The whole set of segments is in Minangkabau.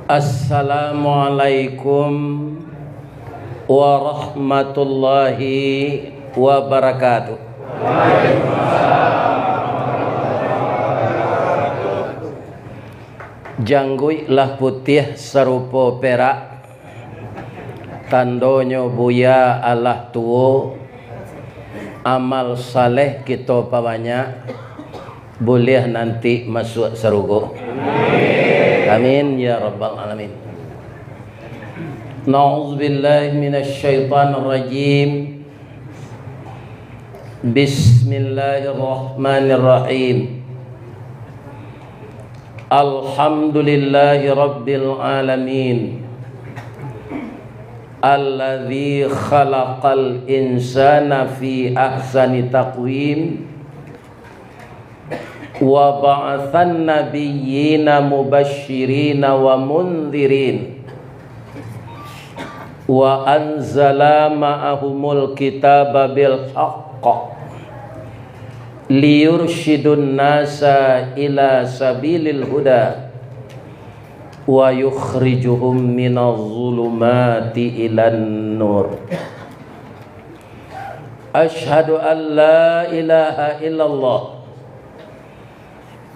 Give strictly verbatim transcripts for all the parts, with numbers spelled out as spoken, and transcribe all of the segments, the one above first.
Assalamualaikum warahmatullahi wabarakatuh. Jangguik lah putiah sarupo perak, tandonyo buya alah tuo, amal saleh kito pabanyak, buliah nanti masuak sarugo. Amin ya rabbal alamin. Na'udzubillahi minasyaitonirrajim. Bismillahirrahmanirrahim. Alhamdulillahi rabbil alamin. Alladzi khalaqal insana fi ahsani taqwim. Wa ba'atsan nabiyyina mubasysyirina wa mundzirin. Wa anzala ma'ahumul kitaba bil haqq. Liyursyidun nasa ila sabilil huda. Wa yukhrijuhum minaz zulumati ilan nur. Asyhadu an la ilaha illallah.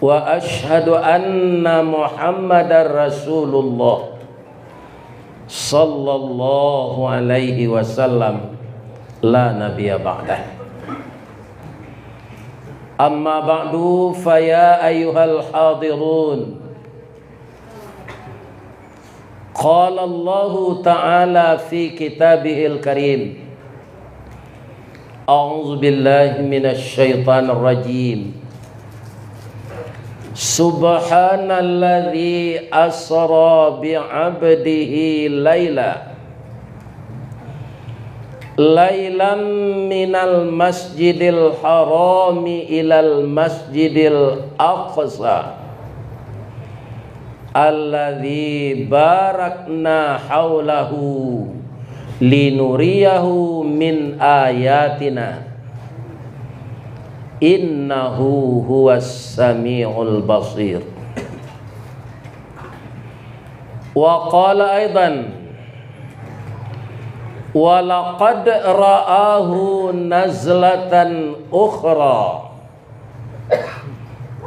Wa asyhadu anna Muhammadar Rasulullah. Sallallahu alaihi wasallam. La nabiyya ba'dah. Amma ba'du, fa ya ayyuhal hadirun. Qala Allahu ta'ala fi kitabihil karim. A'udzubillahi minasyaitonirrajim. Subhanalladzi asra bi'abdihi laila. Lailam minal masjidil harami ilal masjidil aqsa. Alladzi barakna haulahu linuriyahu min ayatina. Innahu huwas samiul basir. Wa qala aidan, wa laqad ra'ahu nazlatan ukhra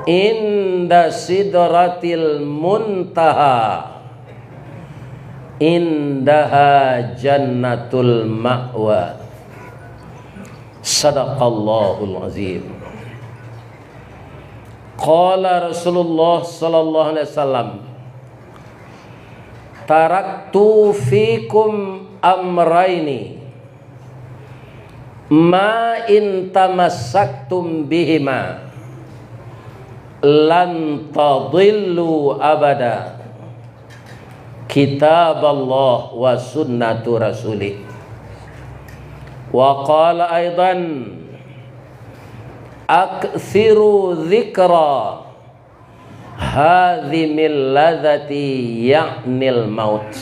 inda sidratil muntaha, indaha jannatul ma'wa. Sadaqallahul azim. Qala Rasulullah sallallahu alaihi wasallam, "Taraktu fikum amraini, ma in tamassaktum bihima, lan tadillu abada, kitaballah wa sunnatu rasulih." Wa qala aidan, "Aktsiru dzikra hadzimil ladzati, ya'nil maut."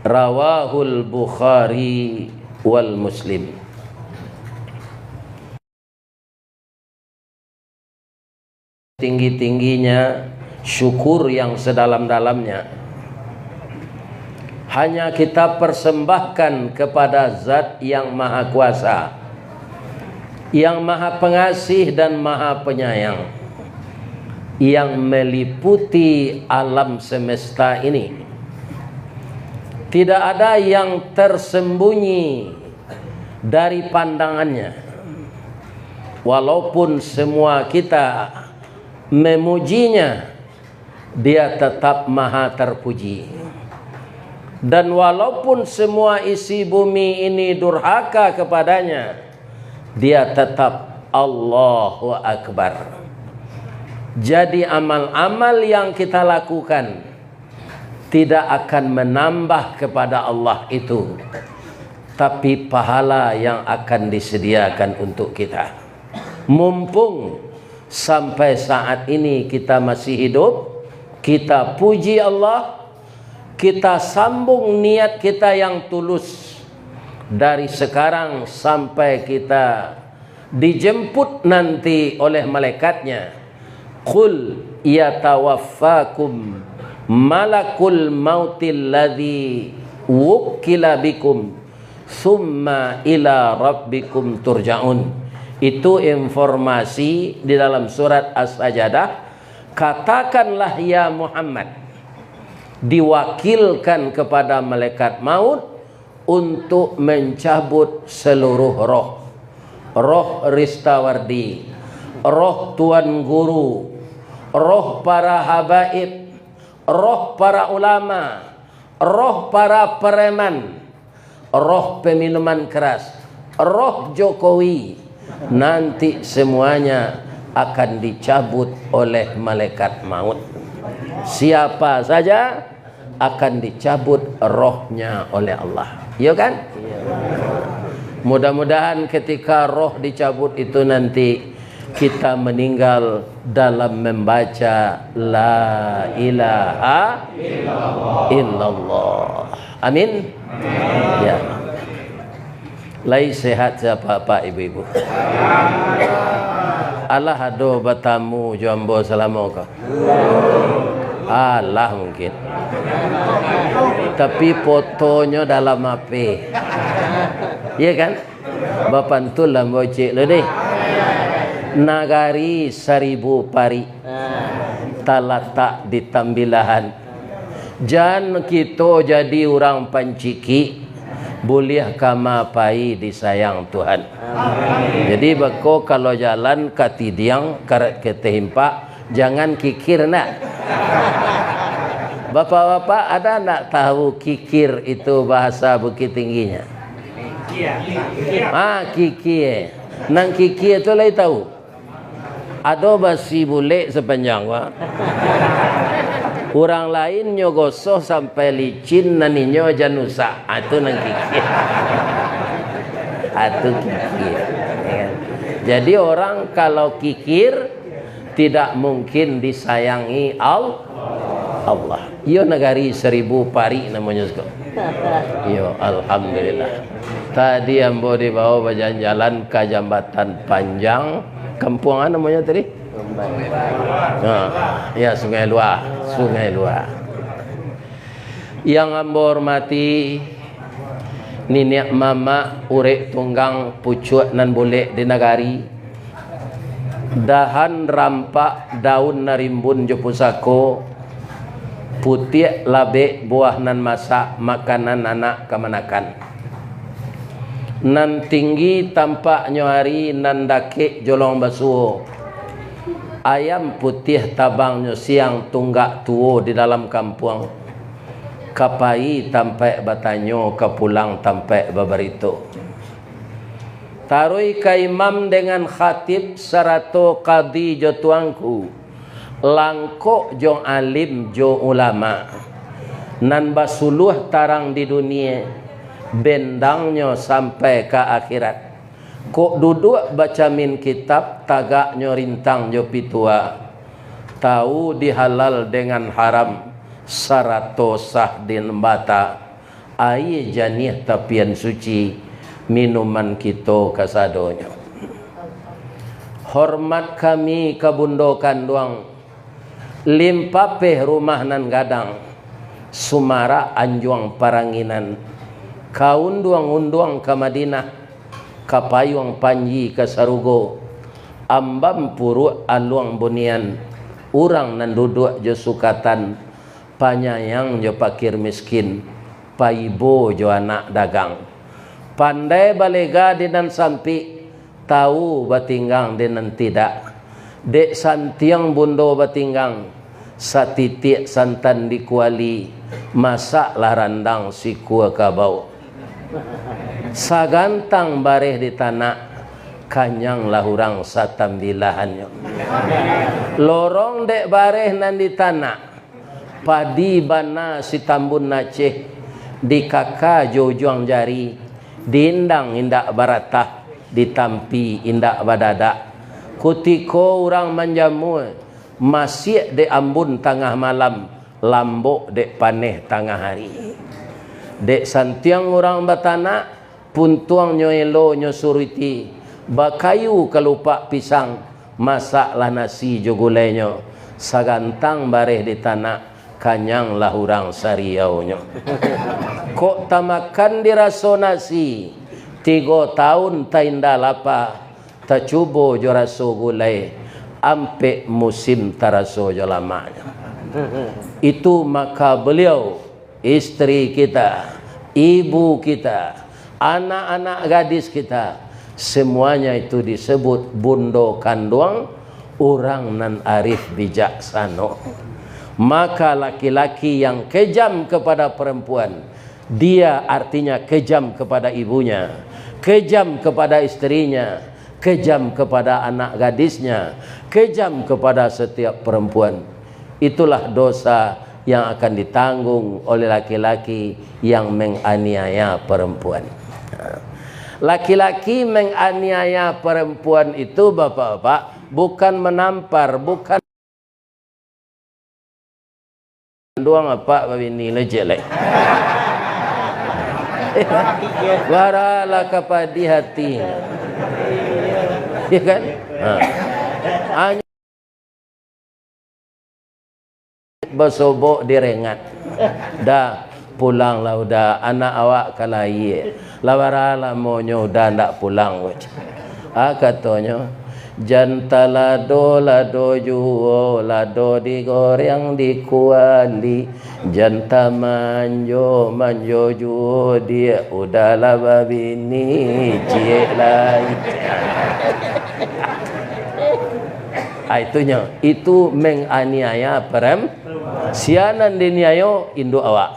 Rawahul Bukhari wal Muslim. Tinggi-tingginya syukur yang sedalam-dalamnya hanya kita persembahkan kepada Zat yang Maha Kuasa, yang Maha Pengasih dan Maha Penyayang, yang meliputi alam semesta ini. Tidak ada yang tersembunyi dari pandangannya. Walaupun semua kita memujinya, Dia tetap maha terpuji. Dan walaupun semua isi bumi ini durhaka kepadanya, Dia tetap Allahu Akbar. Jadi, amal-amal yang kita lakukan tidak akan menambah kepada Allah itu, tapi pahala yang akan disediakan untuk kita. Mumpung sampai saat ini kita masih hidup, kita puji Allah, kita sambung niat kita yang tulus. Dari sekarang sampai kita dijemput nanti oleh malaikatnya, "Qul yatawaffakum Malakul mautil ladzi wukkila bikum, summa ila rabbikum turja'un. Itu informasi di dalam surat As-Sajadah. Katakanlah, ya Muhammad, diwakilkan kepada malaikat maut untuk mencabut seluruh roh. Roh Ristawardi, roh Tuan Guru, roh para habaib, roh para ulama, roh para preman, roh peminuman keras, roh Jokowi, nanti semuanya akan dicabut oleh malaikat maut. Siapa saja akan dicabut rohnya oleh Allah. Iyo kan? Mudah-mudahan ketika roh dicabut itu nanti, kita meninggal dalam membaca la ilaha illallah. Amin. Ya. Lai sehat sia Bapak, Ibu-ibu? Alah ado batamu jo ambo salamo ko? Alah mungkin. Tapi fotonyo dalam H P. Iya kan? Bapantun lah ambo cek lo deh. Nagari saribu parik talatak di tambilahan. Jan kito jadi urang pancikik, buliah kama pai disayang Tuhan. Jadi beko kalau jalan ka tidiang, karat ka tahimpak, jangan kikir nak. Bapak-bapak, ada nak tahu kikir itu bahasa Bukit Tingginya? Ah, kikie. Nang kikie tu lai tahu? Ado basi bulek sapanjang, Pak. Urang lain nyo gosoh sampai licin, nan inyo jan usak. Ah, tu nan kikie. Ah, tu kikie. Ya kan? Jadi, orang kalau kikir, tidak mungkin disayangi Al-, Allah. Iyo, nagari saribu parik namonyo siko. Iyo, alhamdulillah. Tadi ambo dibawa bajalan-jalan ka Jambatan Panjang, kampuang a namonyo tadi? Ha, ya, Sungai Luar, Sungai Luar. Yang ambo hormati, niniak mamak, urek tunggang, pucuak nan bulek di nagari, dahan rampak, daun nan rimbun jo pusako, putiak labek, buah nan masak, makanan anak kamanakan. Nan tinggi tampaknyo ari, nan dakek jolong basuo. Ayam putiah tabangnyo siang, tunggak tuo di dalam kampuang. Ka pai tampaik batanyo, ka pulang tampaik babarito. Taruih ka imam dengan khatib sarato kadi jo tuangku, langkok jo alim jo ulama, nan basuluah tarang di dunie, bendangnyo sampai ka akhirat. Kok duduak bacamin kitab, tagaknyo rintang jo pitua, tahu di halal dengan haram, sarato sah di nambata. Aia janiah tapian suci, minuman kito kasadonyo. Hormat kami ka bundo kanduang, limpapeh rumah nan gadang, sumarak anjuang paranginan, ka unduang-unduang ka Madinah, ka payuang panji ka sarugo, ambam puruak aluang bunian, urang nan duduak jo sukatan, panyayang jo pakir miskin, paibo jo anak dagang. Pandai balega di nan sampik, tahu batinggang di nan tidak. Dek santiang bundo batinggang, satitiak santan di kuali, masaklah randang sikua kabau. Sagantang bareh di tanak, kanyanglah urang satambilahannyo. Lorong dek bareh nan di tanak, padi bana sitambun Aceh, dikaka jo ujuang jari, diindang indak baratah, ditampi indak badadak. Kutiko urang manjamua, masiak dek ambun tangah malam, lambok dek paneh tangah ari. Dek santiang urang batanak, puntuangnyo elonyo suruti, bakayu kalupak pisang, masaklah nasi jo gulainyo, sagantang bareh di tanak, Kanyanglah urang sariaunyo. Kok tamakan diraso nasi, tigo taun tainda lapa, tacubo jo raso gulai, ampek musim taraso jo lamaknyo. Itu maka beliau, istri kita, ibu kita, anak-anak gadis kita, semuanya itu disebut bundo kanduang urang nan arif bijaksano. Maka laki-laki yang kejam kepada perempuan, dia artinya kejam kepada ibunya, kejam kepada istrinya, kejam kepada anak gadisnya, kejam kepada setiap perempuan. Itulah dosa yang akan ditanggung oleh laki-laki yang menganiaya perempuan. Laki-laki menganiaya perempuan itu, bapak-bapak, bukan menampar, bukan kanduang apak babini, lecek lai. Baralah ka padih hati. Ya kan? Ha. Anyo basobok direngat. Dah, pulanglah uda, anak awak ka lahia. Lah bara lamonyo uda ndak pulang, ujar. Ah, katonyo, "Jan talado, lado juo, lado digoreng di kuali. Jan tamanjo, manjo juo, diak uda lah babini, ciek lai." Ah, itunyo, itu menganiaya perem-, sia nan diniayo induak awak,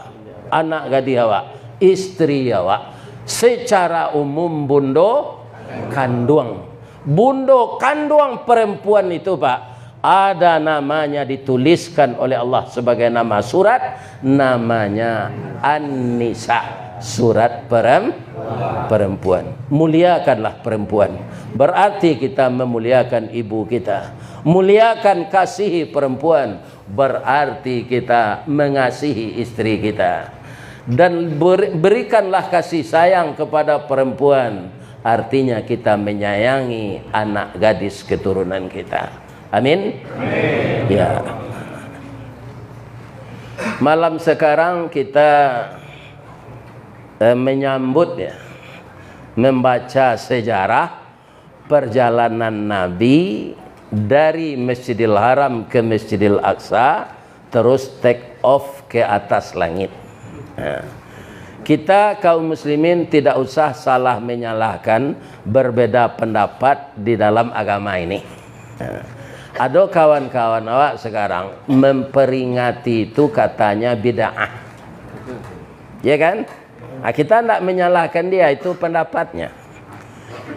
anak gadih awak, istri awak, secara umum bundo kanduang. Bundo kanduang perempuan itu, Pak, ada namanya dituliskan oleh Allah sebagai nama surat, namanya An-Nisa, surat perem-, perempuan. Muliakanlah perempuan. Berarti kita memuliakan ibu kita. Muliakan, kasihi perempuan, berarti kita mengasihi istri kita. Dan ber-, berikanlah kasih sayang kepada perempuan, artinya kita menyayangi anak gadis keturunan kita. Amin. Amin. Ya. Malam sekarang kita, eh, menyambut, ya, membaca sejarah perjalanan Nabi dari Masjidil Haram ke Masjidil Aqsa, terus take off ke atas langit. Nah, kita kaum muslimin tidak usah salah menyalahkan, berbeda pendapat di dalam agama ini. Nah, ado kawan-kawan awak sekarang memperingati itu katanya bid'ah. Ya kan? Ah, kita ndak menyalahkan dia, itu pendapatnya.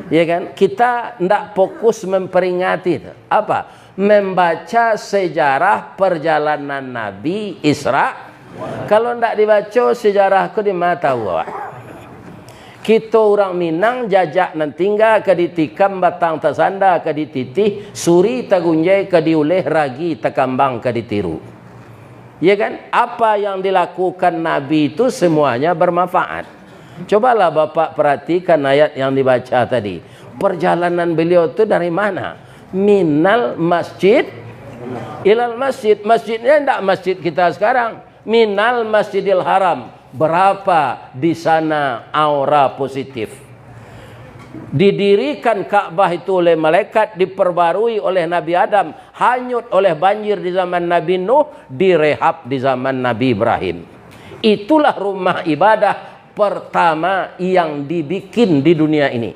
Ya kan? Kita ndak fokus memperingati itu. Apa? Membaca sejarah perjalanan Nabi Isra. Kalau ndak dibaco sejarah ko, di ma tahu awak? Kito urang Minang, jajak nan tingga ka ditikam, batang tasanda ka dititih, suri tagunjai ka diuleh, ragi takambang ka ditiru. Ya kan? Apa yang dilakukan Nabi itu semuanya bermanfaat. Cobalah Bapak perhatikan ayat yang dibaca tadi. Perjalanan beliau itu dari mana? Minal masjid ilal masjid. Masjidnya ndak masjid kita sekarang. Minal Masjidil Haram. Berapa di sana aura positif? Didirikan Ka'bah itu oleh malaikat, diperbarui oleh Nabi Adam, hanyut oleh banjir di zaman Nabi Nuh, direhab di zaman Nabi Ibrahim. Itulah rumah ibadah pertama yang dibikin di dunia ini.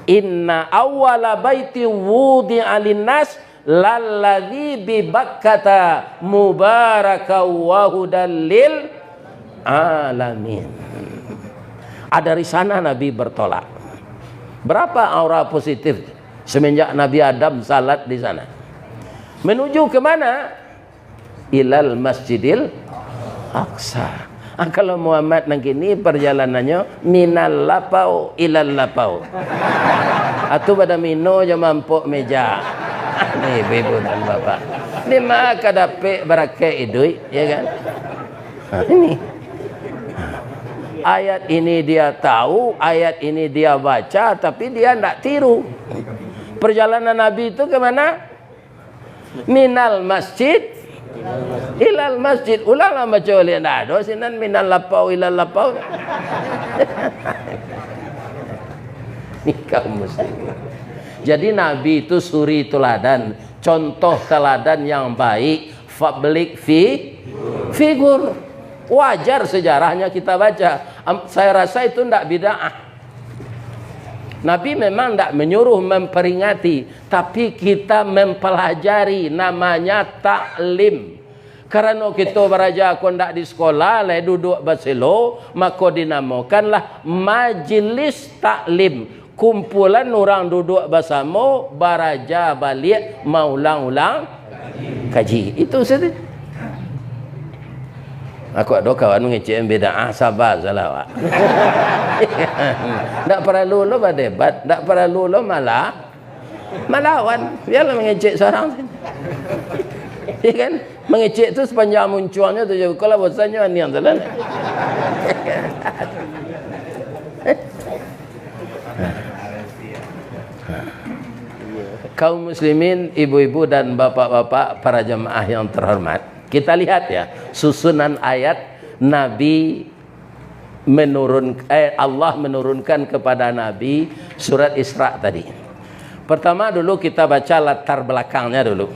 Inna awwala baiti wudi'a linnas lalladzi bi Bakkata mubaraka wa hudal lil alamin. Ah, dari sana Nabi bertolak. Berapa aura positif semenjak Nabi Adam salat di sana? Menuju ke mana? Ilal Masjidil Aqsa. Ah, kalau Muhammad nan kini perjalanannyo minal lapau ilal lapau. Atu bada mino jo mampok meja. Ni ibu-ibu dan bapak. Ni mah ka dapek barakaik iduik, ya kan? Ha, ini. Ayat ini dia tahu, ayat ini dia baca, tapi dia ndak tiru. Perjalanan Nabi itu ke mana? Minal masjid ilal masjid. Ulanglah baco baliak. Ndak ado sinan minal lapau ilal lapau. Ni kaum muslimin. Jadi Nabi itu suri teladan, contoh teladan yang baik, public fi-, figure. Wajar sejarahnya kita baca. Am-, saya rasa itu ndak bid'ah. Nabi memang ndak menyuruh memperingati, tapi kita mempelajari, namanya taklim. Karano kito baraja ko ndak di sikolah, lai duduak baselo, mako dinamokanlah majelis taklim. Kumpulan urang duduak basamo, baraja baliak, maulang-ulang kaji. Itu sajo. Aku ado kawan mangecek bid'ah, saba salah awak. Ndak paralu lo badebat, ndak paralu lo malah malawan. Biarlah mangecek surang. Ya kan? Mangecek tu sapanjang muncuangnyo tu je. Kalau bosannyo aniang tu lah. Kaum muslimin, ibu-ibu dan bapak-bapak, para jamaah yang terhormat, kita lihat ya, susunan ayat Nabi menurun, eh, Allah menurunkan kepada Nabi surat Isra tadi. Pertama dulu kita baca latar belakangnya dulu.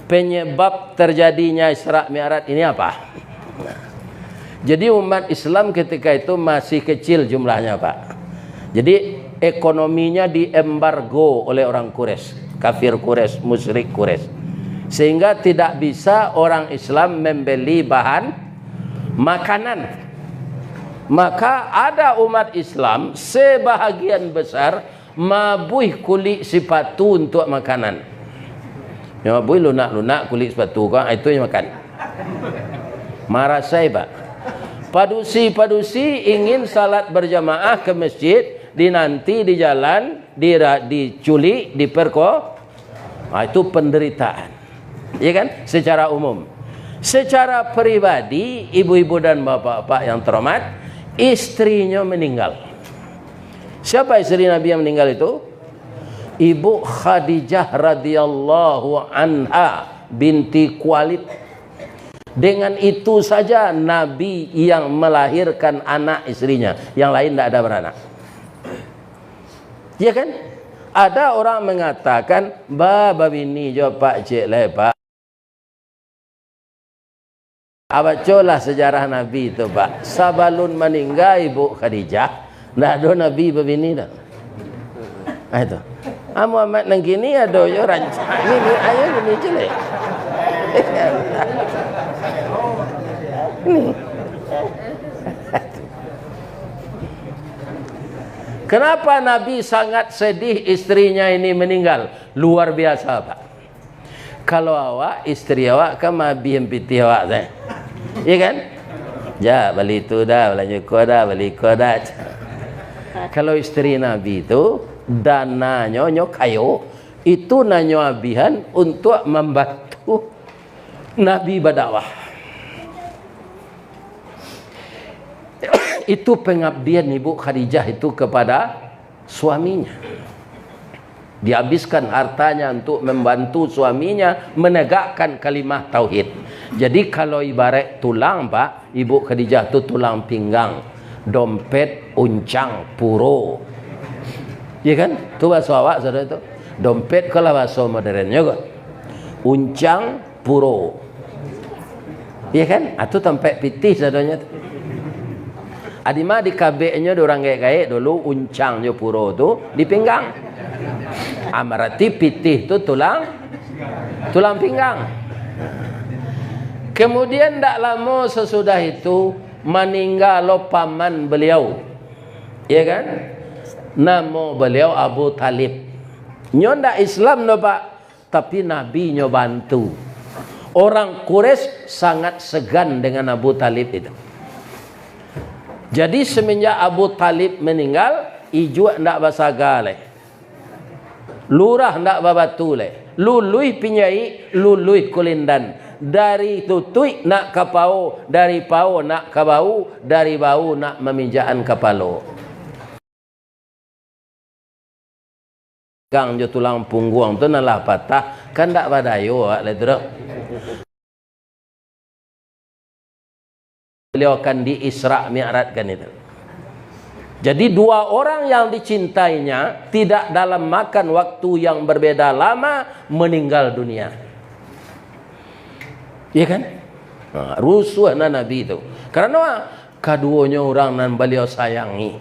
Penyebab terjadinya Isra Mi'raj ini apa? Jadi umat Islam ketika itu masih kecil jumlahnya, Pak. Jadi ekonominya diembargo oleh orang Quraisy, kafir Quraisy, musyrik Quraisy. Sehingga tidak bisa orang Islam membeli bahan makanan. Maka ada umat Islam sebahagian besar mabuih kulik sipatu untuak makanan. Nyo mabuih lunak-lunak kulik sipatu ko, ah, itu nyo makan. Marasai, Pak. Padusi-padusi ingin salat berjamaah ke masjid, dinanti di jalan, dira-, diculik, diperko-, ah, itu penderitaan. Ya kan? Secara umum. Secara pribadi, ibu-ibu dan bapak-bapak yang terhormat, istrinyo meninggal. Siapa istri Nabi yang meninggal itu? Ibu Khadijah radhiyallahu anha binti Khuwailid. Dengan itu saja Nabi yang melahirkan anak istrinya, yang lain ndak ada beranak. Ya kan? Ada orang mengatakan, "Ba, babini jo Pak ciek lai, Pak." Ah, bacolah sejarah Nabi tu, Pak. Sabalun maningga Ibu Khadijah, ndak ado Nabi babini doh. Ah, itu. Ah, Muhammad nan kini ado jo rancak. Ni, ni, ayo gini je leh. Ni. Kenapa Nabi sangat sedih istrinya ini meninggal? Luar biasa, Pak. Kalau awak, istri awak kan maabih pitih awak tu. Iya kan? Ja, bali tu dah, balanjo ko dah, bali ko dah. Kalau istri Nabi tu, dananyo, nyo kayo, itu nan nyo abihan untuak mambantu Nabi badakwah. Itu pangabdian Ibu Khadijah itu kepada suaminya. Dihabiskan hartanya untuk membantu suaminya menegakkan kalimah tauhid. Jadi, kalau ibarat tulang, Pak, Ibu Khadijah tu tulang pinggang, dompet, uncang, puro. Iya kan? Tu bahaso awak, saudara tu. Dompet ko lah bahaso modernnyo ko. Uncang, puro. Iya kan? Ah, tu tampek pitih sadonyo tu. Adi mah dikabeknyo di urang gaek-gaek dulu, uncang jo puro tu di pinggang. Ah, berarti pitih tu tulang, tulang pinggang. Kemudian, ndak lamo sasudah itu, maningga lo paman beliau. Iya kan? Namo beliau Abu Talib. Nyo ndak Islam doh, Pak. Tapi Nabi nyo bantu. Orang Quraisy sangat segan dengan Abu Talib itu. Jadi, semenjak Abu Talib meninggal, ijuak ndak basaga lai. Lurah ndak babatu lai. Luluih pinjaik, luluih kulindan. Dari tutuik nak ka pao, dari pao nak ka bau, dari bau nak maminjakan kapalo. Gang jo tulang pungguang tu nan lah patah, kan ndak badayo awak lai tu doh. beliau akan di-Isra Mi'rajkan itu. Jadi, dua orang yang dicintainya tidak dalam makan waktu yang berbeda lama meninggal dunia. Iya kan? Ha, rusuah nan Nabi tu. Karena kaduonyo urang nan baliau sayangi.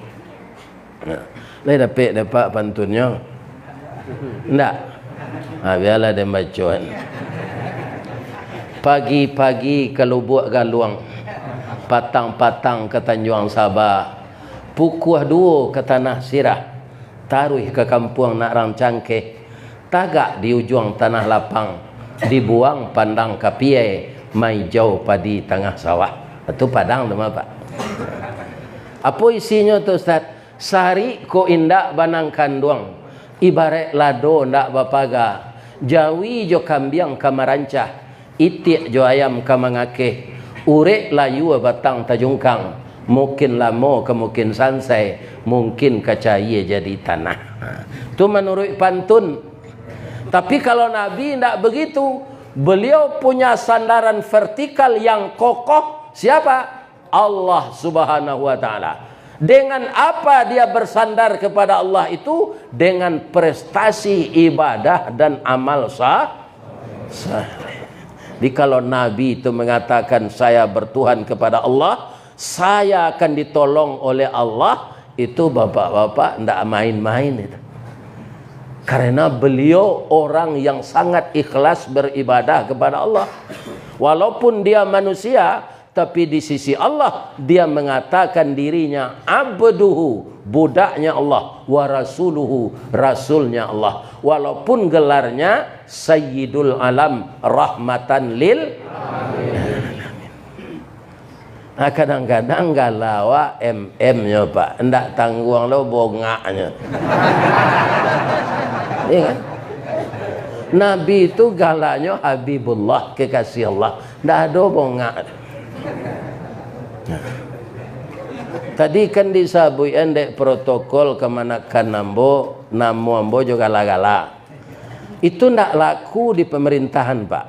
Nah, lai dapek dek Apak pantunnyo? Ndak? Ha, bialah den bacoan. Pagi-pagi ka Lubuak Galuang, patang-patang ka Tanjuang Saba, pukuah duo ka Tanah Sirah, taruih ka kampuang Nak Rang Cangkeh, tagak di ujuang Tanah Lapang, dibuang pandang ka Piai, maijau padi tangah sawah. Itu Padang tu mah, Pak. Apo isinyo tu, Ustaz? Sarik kok indak banang kanduang, ibaraik lado ndak bapaga, jawi jo kambiang ka marancah, itiak jo ayam ka mangakeh, urek layua batang tajungkang, mungkin lamo ka mungkin sansai, mungkin ka caia jadi tanah. Ha, tu manuruik pantun. Tapi kalau Nabi ndak begitu, beliau punya sandaran vertikal yang kokoh. Siapa? Allah Subhanahu wa Ta'ala. Dengan apa dia bersandar kepada Allah itu? Dengan prestasi ibadah dan amal sa-, saleh. Jadi, kalau Nabi itu mengatakan, "Saya bertuhan kepada Allah, saya akan ditolong oleh Allah," itu, bapak-bapak, ndak main-main itu. Karena beliau orang yang sangat ikhlas beribadah kepada Allah. Walaupun dia manusia, tapi di sisi Allah, dia mengatakan dirinya abduhu, budaknya Allah, wa rasuluhu, rasulnya Allah. Walaupun gelarnya Sayyidul Alam, rahmatan lil alamin. Nah, kadang-kadang gala awak M M nyo, Pak. Ndak tangguang lo bongaknyo. Iya kan? Nabi tu galanyo Habibullah, kekasih Allah. Ndak ado bongak. Tadi kan disabuikan dek protokol kamanakan ambo, namo ambo jo gala-gala. Itu ndak laku di pemerintahan, Pak.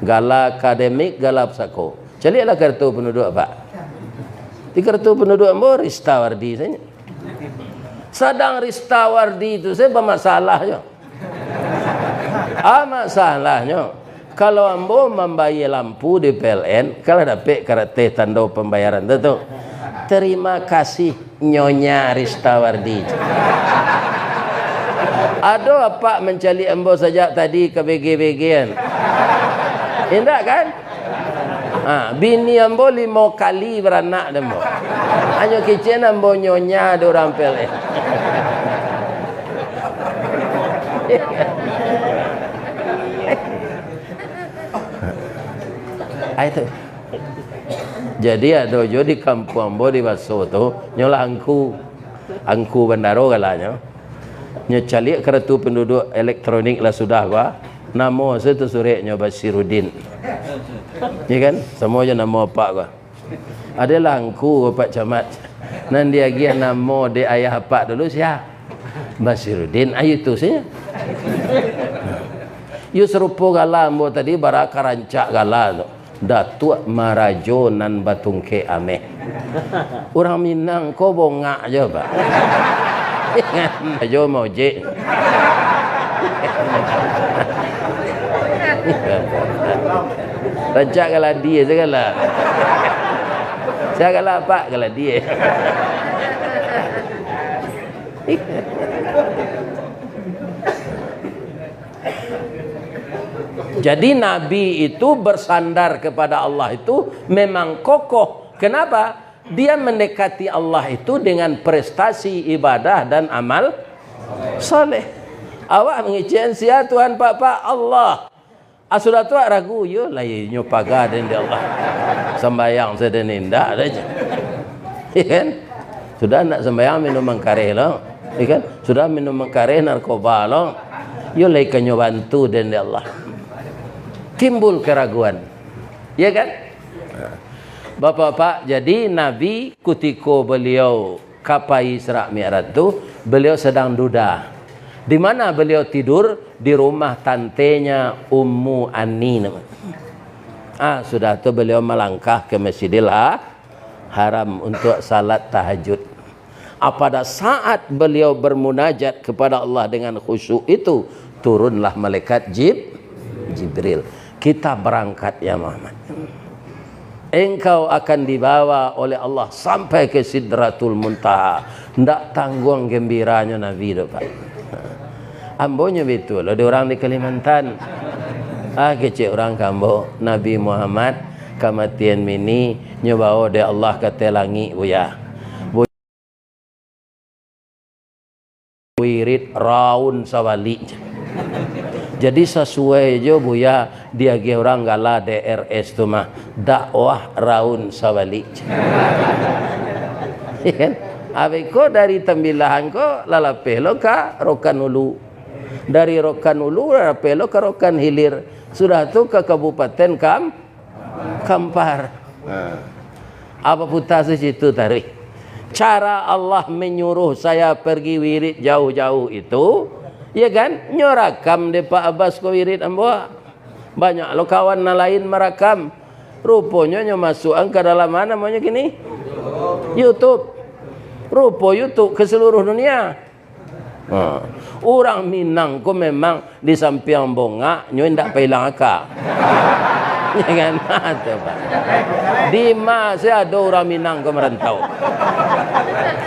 Gala akademik, gala pusako. Caliaklah kartu penduduk, Pak. Di kartu penduduk ambo Ristawardi sajo. Sadang Ristawardi tu sajo bamasalah jo. Ah, masalahnyo, kalau ambo mambayia lampu di P L N, kalau dapek karateh tando pambayaran tu, tu, "Terima kasih, Nyonya Ristawardi." Ado apak mancaliak ambo sajak tadi ka bege-begean? Indak kan? Ha, bini ambo limo kali baranak dek ambo. Hanyo kecek ambo nyonya dek urang P L N. Ai tu. Jadi ado jo di kampuang ambo di Baso tu, nyo lah angku. Angku bandaro galanyo. Nyo caliak kartu penduduk elektronik lah sudah ko. Namo sajo tu surek nyo Basirudin. Ya kan? Samo jo namo apak ko. Adalah angku Pak Camat. Nan diagiah namo dek ayah apak dulu sia? Basirudin, ayo tu sajo. Yo sarupo gala ambo tadi, bara ka rancak gala tu. Datuak Marajo nan batungkek ameh. Urang Minang ko bongak jo, Pak. Marajo maojek. Rancak galadi sagala. Sagala apak galadi. Jadi, Nabi itu bersandar kepada Allah itu memang kokoh. Kenapa? Dia mendekati Allah itu dengan prestasi ibadah dan amal saleh. Awak mangecek sia Tuhan, Pak, Pak? Allah. Ah, sudah tu awak ragu, yo lah inyo paga den dek Allah. Sambayang sajo den indak dah. Ya kan? Sudah ndak sambayang, minum angkareh lo. Ya kan? Sudah minum angkareh, narkoba lo. Yo lai ka nyo bantu den dek Allah. Timbul keraguan. Ya kan? Bapak-bapak, jadi Nabi kutiko beliau ka pai Isra Mi'raj tu, beliau sedang duda. Di mana beliau tidur? Di rumah tantenya Ummu Ani nama. Ah, sudah tu beliau malangkah ka Masjidil Ha-, haram untuk salat tahajud. Ah, pada saat beliau bermunajat kepada Allah dengan khusyuk itu, turunlah malaikat Jib-, Jibril. "Kita berangkat, ya Muhammad. Engkau akan dibawa oleh Allah sampai ke Sidratul Muntaha." Ndak tangguang gembiranyo Nabi tu, Pak. Ambo nyo bitu lo di urang di Kalimantan. Ah, kecek urang ka ambo, Nabi Muhammad kamatian mini, nyo bawa dek Allah ka ateh langik, Buya. Wirid raun sabalik. Jadi sasuai jo, Buya, diagiah urang gala D R S tu mah, dakwah raun sabalik. Ya kan? Abih ko dari Tambilahan ko lalapeh lo ka Rokan Ulu. Dari Rokan Ulu lalapeh lo ka Rokan Hilir. Sudah tu ka Kabupaten Kam-, Kampar. Nah. Apa puta situ taruih? Cara Allah menyuruh saya pergi wirid jauh-jauh itu, ya kan? Nyo rakam dek Pak Abbas ko wirid ambo. Banyak lo kawan nan lain marakam. Ruponyo nyo masuakan ka dalam, ma namonyo kini? YouTube. Rupo YouTube ka saluruh dunia. Ha. Urang Minang ko memang di sampiang bongak, nyo indak pailang aka. Ya kan? Ha, tu, Pak. Di ma se ado urang Minang ko marantau.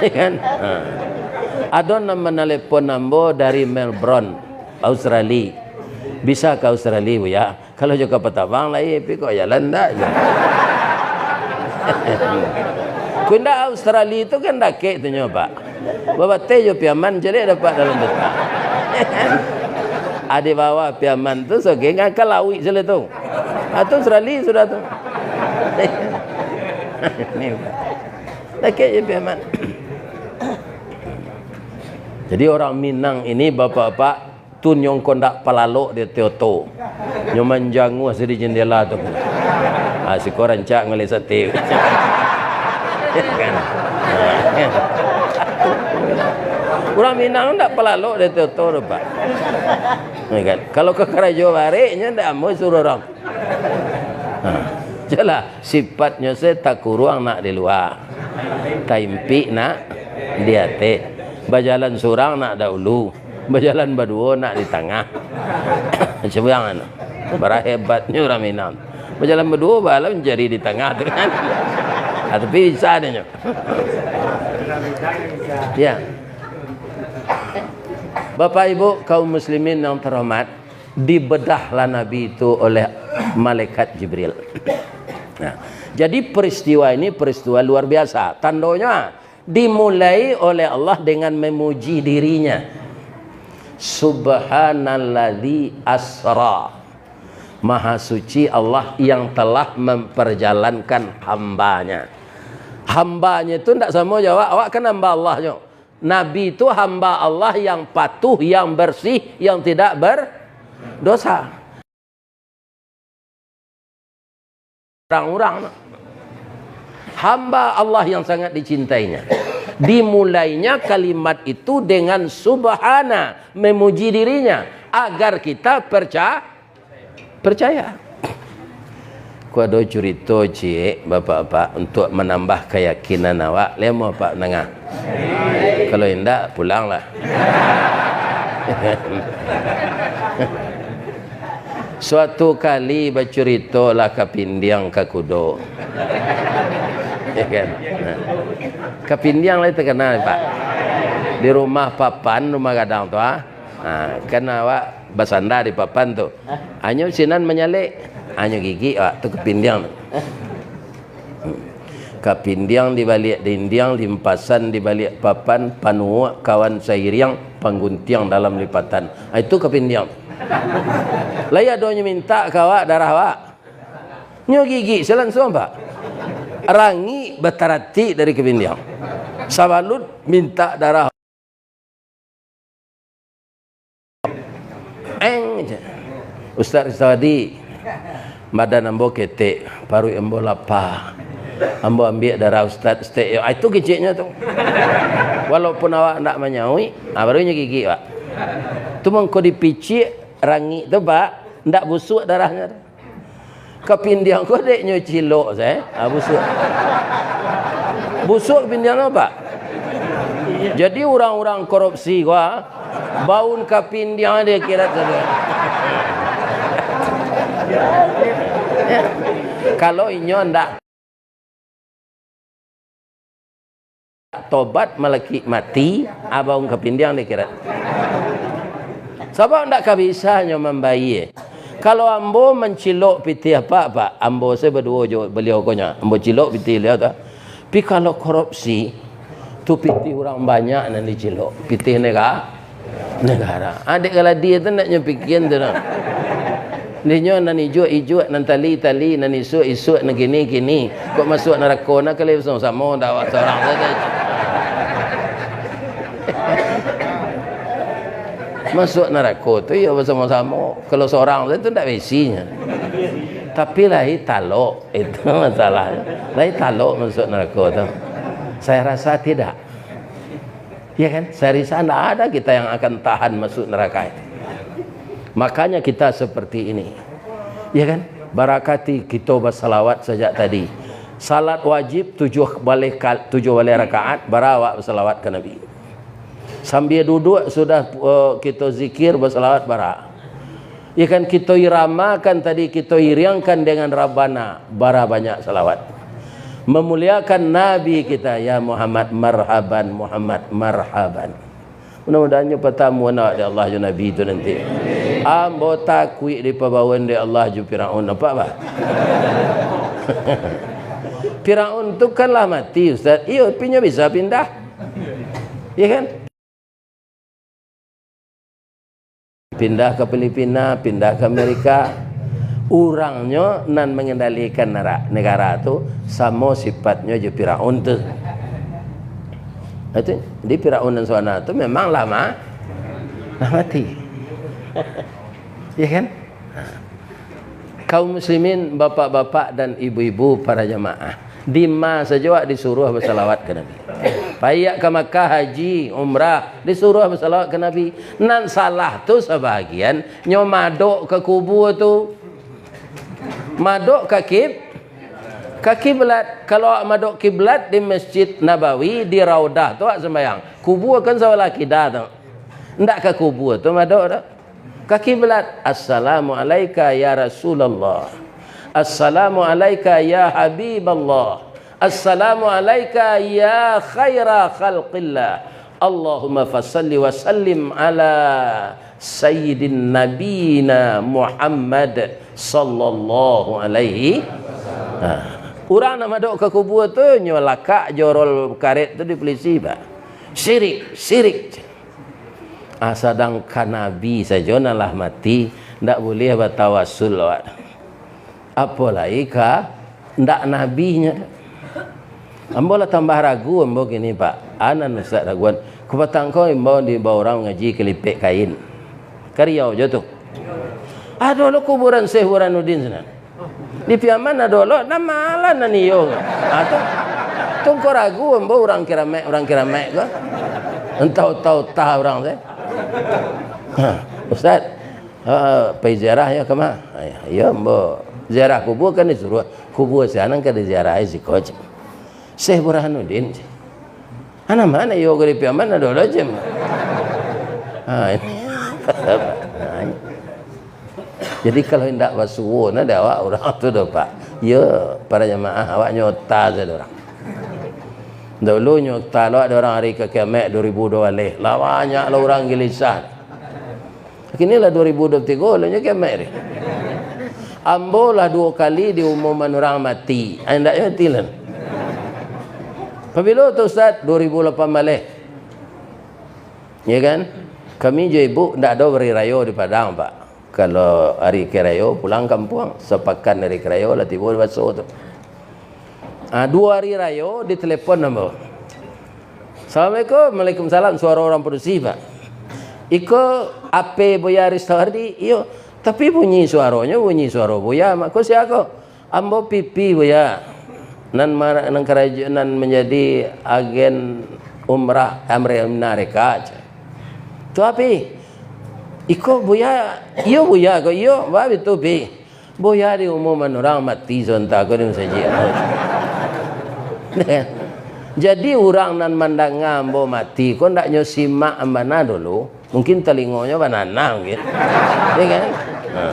Ya kan? Ha. Ado nan manalepon ambo dari Melbourne, Australia. "Bisa ka Australia, Buya?" Kalau jo kapal tabang lai, tapi kok jalan ndak jo. Kok indak, Australia tu kan dakek tu nyo, Pak. Babateh jo Piaman, caliak dapek dalam peta. Ado bawah Piaman tu, sogeng ka lauik sudah tu. Ah, tu Australia sudah tu. Ni, Pak. Dakek jo Piaman. Jadi, orang Minang ini, bapak-bapak, tu nyo ko ndak palalok di ateh oto. Nyo manjanguah se di jendela tu. Ah, siko rancak ngulek sate. Kan? Urang Minang ndak palalok di ateh oto tu, Pak. Ya kan? Kalau ka karajo barek, nyo ndak amuah suruah urang. Ha, jelah, sifatnyo se takuruang nak di lua, taimpik nak di ateh, bajalan surang nak daulu, bajalan baduo nak di tangah. Cubo bayangkan, bara hebatnyo urang Minang. Bajalan baduo, baa lah mancari di tangah tu kan. Ah, tapi bisa deh nyo. Ya. Bapak Ibu kaum muslimin yang terhormat, dibedahlah Nabi itu oleh malaikat Jibril. Nah, jadi peristiwa ini peristiwa luar biasa. Tandonyo, dimulai oleh Allah dengan memuji dirinya. Subhanalladzi asra. Maha suci Allah yang telah memperjalankan hambanya. Hambanya itu ndak samo jo awak. Awak kan hamba Allah jo. Nabi tu hamba Allah yang patuh, yang bersih, yang tidak berdosa. Urang-urang tu. Hamba Allah yang sangat dicintainya. Dimulainya kalimat itu dengan subhana, memuji dirinya, agar kita perca-, percaya. Ko ado curito ciek, bapak-bapak, untuk manambah kayakinan awak. Lai amuah apak mandanga? Kalau indak, pulanglah. Suatu kali bacuritolah kapindiang ka kudo. Ya kan? Nah. Kapindiang lai takana, Pak. Di rumah papan, rumah gadang tu, ah. Ha, kan awak basanda di papan tu. Hanyo sinan manyalek, hanyo gigik awak tu kapindiang tu. Kapindiang di baliak dindiang, limpasan di baliak papan, panuak kawan sairiang, pangguntiang dalam lipatan. Ha, itu kapindiang tu. Lai adonyo mintak ka awak darah awak. Nyo gigik se langsuang, Pak. Rangik bataratik dari kapindiang. Sabalut mintak darah. Eng, cek. Ustaz Rizawadi, badan ambo ketek, paruik ambo lapa. Ambo ambiak darah Ustaz setek yo. Ah, itu keceknyo tu. Walaupun awak ndak manyauik, ah, baru nyo gigik, Pak. Tu mangko dipicik rangik tu, Pak, ndak busuak darahnyo tu. Kapindiang ko dek nyo cilok sae. Ha, busuak. Busuak kapindiang tu, Pak. Jadi urang-urang korupsi ko, ha, baun kapindiang di akhirat tu. Kalau inyo ndak tobat malakik mati, abang kapindiang di akhirat. Sabab ndak ka bisa nyo mambayie. Kalau ambo mancilok pitih apak, Pak, ambo se baduo jo baliau ko nyo, ambo cilok pitih baliau tu. Tapi kalau korupsi, tu pitih urang banyak nan dicilok, pitih nega-, negara. Adik kaladi tu ndak nyo pikian tu doh. Dinyo nan ijuak-ijuak, nan tali-tali, nan isuak-isuak, nan kini-kini. Kok masuak narako, nak kali samo-samo, ndak awak sorang sajo. Masuak narako tu, iyo, basamo-samo. Kalau sorang sajo tu ndak baisinyo. Tapi lai talok, itu masalah. Lai talok masuak narako tu. Saya rasa tidak. Ya kan? Saya rasa ndak ada kita yang akan tahan masuk neraka itu. Makanya kita seperti ini. Ya kan? Barakati kito basalawat sajak tadi. Salat wajib tujuh baleh kal-, tujuh baleh rakaat, bara awak basalawat ka Nabi. Sambia duduak sudah, eh, kito zikir, basalawat, bara. Ya kan, kito iramakan tadi, kito iriangkan dengan Rabbana, bara banyak salawat. Memuliakan Nabi kita, "Ya Muhammad, marhaban, Muhammad, marhaban." Mudah-mudahan nyo patamuan awak dek Allah jo Nabi tu nanti. Ambo takuik dipabawaan dek Allah jo Firaun, nampak, bah? Firaun tu kan lah mati, Ustaz. Iyo, tapi nyo bisa pindah. Ya kan? Pindah ka Filipina, pindah ka Amerika. Urangnyo nan mangendalikan nara-, negara tu samo sipatnyo jo Firaun tu. Itu, jadi Firaun nan sawana tu memang lah ma-, lah mati. Ya kan? Kaum muslimin, bapak-bapak dan ibu-ibu, para jamaah, dima sajo awak disuruah basalawat ka Nabi. Pai ka Makkah haji, umrah, disuruah basalawat ka Nabi. Nan salah tu sabahagian nyo madok ka kubua tu. Madok ka kib-, ka kiblat. Kalau awak madok kiblat di Masjid Nabawi, di Raudah tu awak sambayang. Kubua kan sabalah kida tu. Ndak ka kubua tu madok tu. Ka kiblat, "Assalamu alaika ya Rasulullah. Assalamu alaika ya Habiballah. Assalamu alaika ya khaira khalqillah. Allahumma fasalli wa sallim ala sayyidin nabiyina Muhammad sallallahu alaihi." Ha. Urang nak madok ka kubua tu, nyo lakak jorol karet tu di polisi, bah. Sirik, sirik. Ah, sadangkan Nabi sajo nan lah mati, ndak buliah batawasul awak. Apo lai ka ndak nabinyo. Ambo lah tambah ragu ambo kini, Pak. Anan Ustaz raguan. Kapatang ko imbau dibawa urang mangaji ka Lipek Kain. Ka Riau jo tu. Ado lo kuburan Syekh Burhanuddin sinan. Di Piaman ado lo, nan ma lah nan iyo ko. Ha, tu, tu ko ragu ambo urang Keramat, urang Keramat ko. Antah utah-utah urang tu. Ha, Ustaz, ha, pai ziarah yo ka ma? Ha, iyo, ambo ziarah kubua kan disuruah. Kubua sinan ka diziarahi siko, cek. Syekh Burhanuddin, cek. Anak ma iyo ko di Piaman ado lo, cek. Ha, ini. Jadi, kalau indak basuo, nah, dek awak urang tu doh, Pak. Yo, para jamaah, awak nyota sajo urang. Dulu nyota lo ado urang ari ka Keramat duo ribu duo baleh. Lah banyak lo urang gelisah. Kini lah duo ribu duo puluah tigo, lo nyo Keramat ari. Ambo lah duo kali diumuman urang mati. Ai, indak mati lah. Pabilo tu, Ustaz? Duo ribu lapan baleh. Ya kan? Kami jo ibu ndak ado hari rayo di Padang, Pak. Kalau hari karayo pulang kampuang, sapakan hari karayo lah tibo di Baso tu. Ah, duo hari rayo ditelepon ambo. "Assalamualaikum." "Waalaikumsalam." Suaro urang padusi, Pak. "Iko H P Buya Ristawardi?" "Iyo." "Tapi bunyi suaronyo bunyi suaro Buya, mako sia ko?" "Ambo Pipi, Buya, nan mar-, nan karajo, nan manjadi agen umrah Amerika." "Tu api?" "Iko, Buya." "Iyo, Buya ko." "Iyo, ba bitu, Pi." Buya diumuakan urang mati sabanta ko di masajik. Jadi, urang nan mandanga ambo mati ko, ndaknyo simak bana dulu. Mungkin talingonyo banana mungkin. Ya kan? Ha.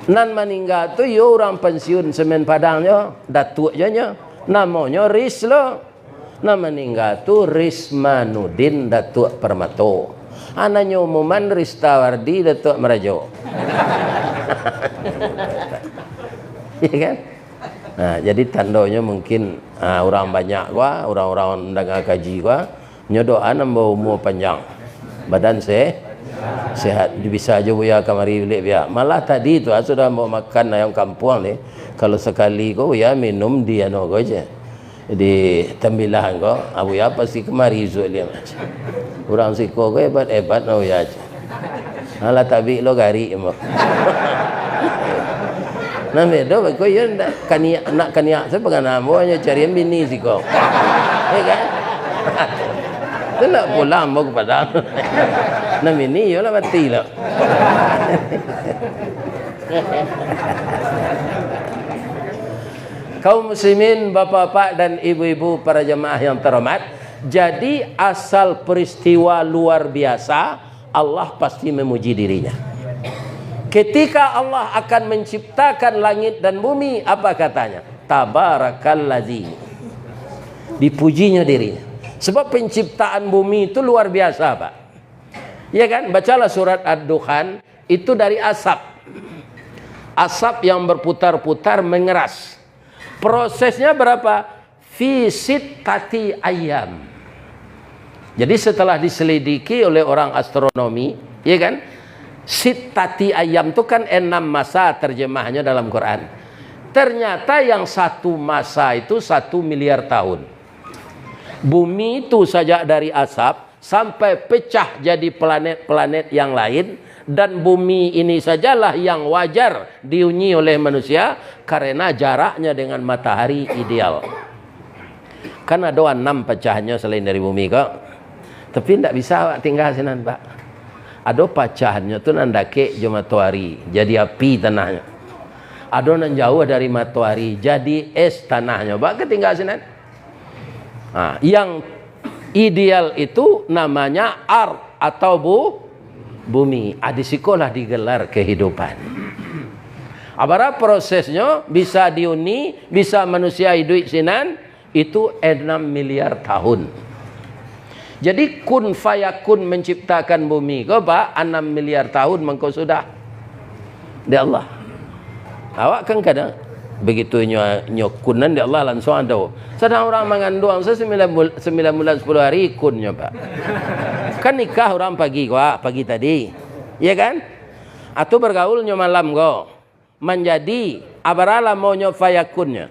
Nan maningga tu yo urang pensiun Semen Padang nyo, datuak jo nyo. Namonyo Ris lo. Nan maningga tu Rismanudin Datuak Permato. Anaknyo umuakan Ristawardi Datuak Marajo. Ya kan? Nah, jadi tandonyo mungkin, ah, urang banyak ko, urang-urang mandanga kaji ko, nyo doa nambah umua panjang. Badan se-, sehat. Bisa jo Buya kamari buliah, Buya. Malah tadi tu, ah, sudah ambo makan ayam kampuang ni. Kalau sakali ko, Buya minum di anu ko je. Di tambilang ko, ah, Buya pasti kamari isuak liang. Urang siko ko hebat-hebat, nah, Buya. Alah, tabik lo garik, ambo. Nah, bedo beko, iyo ndak kaniak, nak kaniak sajo pangana ambo, hanyo carian bini siko. Ya kan? Tu nak pulang ambo ka Padang. Nah, bini iyolah mati lo. Kaum muslimin, bapak-bapak dan ibu-ibu, para jamaah yang terhormat, jadi asal peristiwa luar biasa, Allah pasti memuji dirinya. Ketika Allah akan menciptakan langit dan bumi, apa katanya? Tabarakallazi. Dipujinya dirinya. Sebab penciptaan bumi itu luar biasa, Pak. Ya kan? Bacalah surat Ad-Dukhan, itu dari asap. Asap yang berputar-putar mengeras. Prosesnya berapa? Fi sittati ayyam. Jadi, setelah diselidiki oleh orang astronomi, ya kan? Sittati ayyam tu kan enam masa terjemahannya dalam Quran. Ternyata yang satu masa itu satu miliar tahun. Bumi itu sajak dari asap sampai pecah jadi planet-planet yang lain, dan bumi ini sajalah yang wajar dihuni oleh manusia karena jaraknya dengan matahari ideal. Kan ado anam pacahannyo selain dari bumi ko. Tapi ndak bisa awak tingga sinan, Pak. Ado pacahannyo tu nan dakek jo matoari, jadi api tanahnyo. Ado nan jauah dari matoari, jadi es tanahnyo. Baa ka tingga sinan? Ha, yang ideal itu namanya ard atau bu-, bumi. Ah, di sikolah digelar kehidupan. Ah, bara prosesnyo bisa dihuni, bisa manusia iduik sinan, itu enam miliar tahun. Jadi, kun fayakun menciptakan bumi ko, Pak, anam miliar tahun mangko sudah. Dek Allah. Awak kan kadang, begitu nyo, nyo kun nan dek Allah, langsuang ado. Sadang urang manganduang se sambilan bul-, sambilan bulan sapuluah hari kunnyo, Pak. Kan nikah urang pagi ko, pagi tadi. Iya kan? Atau bergaul nyo malam ko. Manjadi, abara lamonyo fayakunnyo?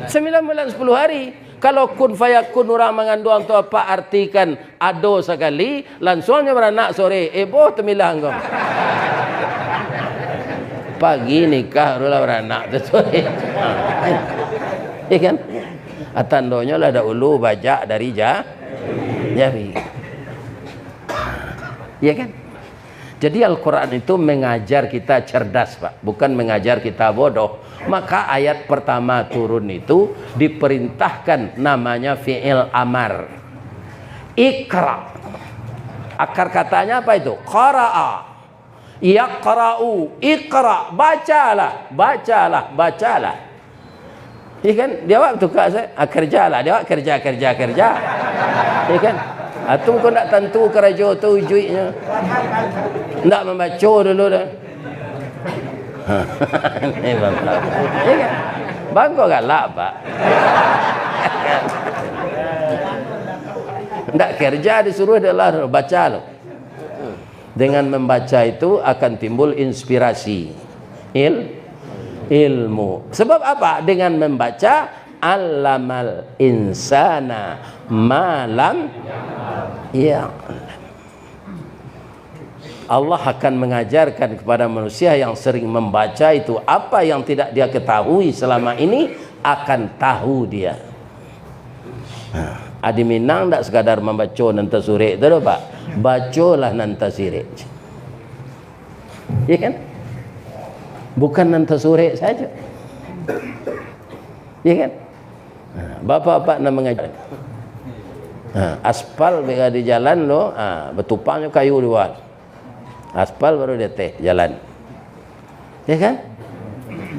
Sambilan bulan sapuluah hari. Kalau kun fayakun urang manganduang tu, apak artikan ado sakali, langsuang nyo baranak sore, eh, boh tambilang ko. Pagi nikah, barulah baranak tu sore. Iya kan? Ah, tandonyo lah dahulu bajak dari ja-, jari. Iya kan? Jadi, Al-Quran itu mengajar kita cerdas, Pak, bukan mengajar kita bodoh. Maka ayat pertama turun itu diperintahkan namanya fi'il amar. Iqra. Akar katanya apa itu? Qara'a. Yaqra'u. Iqra. Bacalah. Bacalah. Bacalah. Iya kan? Di awak tu ka, ah, kerja lah. Di awak kerja, kerja, kerja. Iya kan? Atau kau ndak tantu karajo tu ujuiknyo. Ndak mambaco dulu dah. Ini bapak. Iya kan? Bangko galak, Pak. Ndak kerja disuruh dek Allah, baca lo. Dengan membaca itu akan timbul inspirasi. Il-, ilmu. Sebab apa? Dengan membaca, allamal insana ma lam ya'lam. Allah akan mengajarkan kepada manusia yang sering membaca itu, apa yang tidak dia ketahui selama ini, akan tahu dia. Ha, adi Minang ndak sekadar mambaco nan tasirek tu doh, Pak. Bacolah nan tasirek. Ya kan? Bukan nan tasurek sajo. Ya kan? Ha, bapak-bapak nan mangajar. Ha, aspal bika di jalan tu, ha, batupangnyo kayu di bawah. Aspal baru di ateh jalan. Ya kan?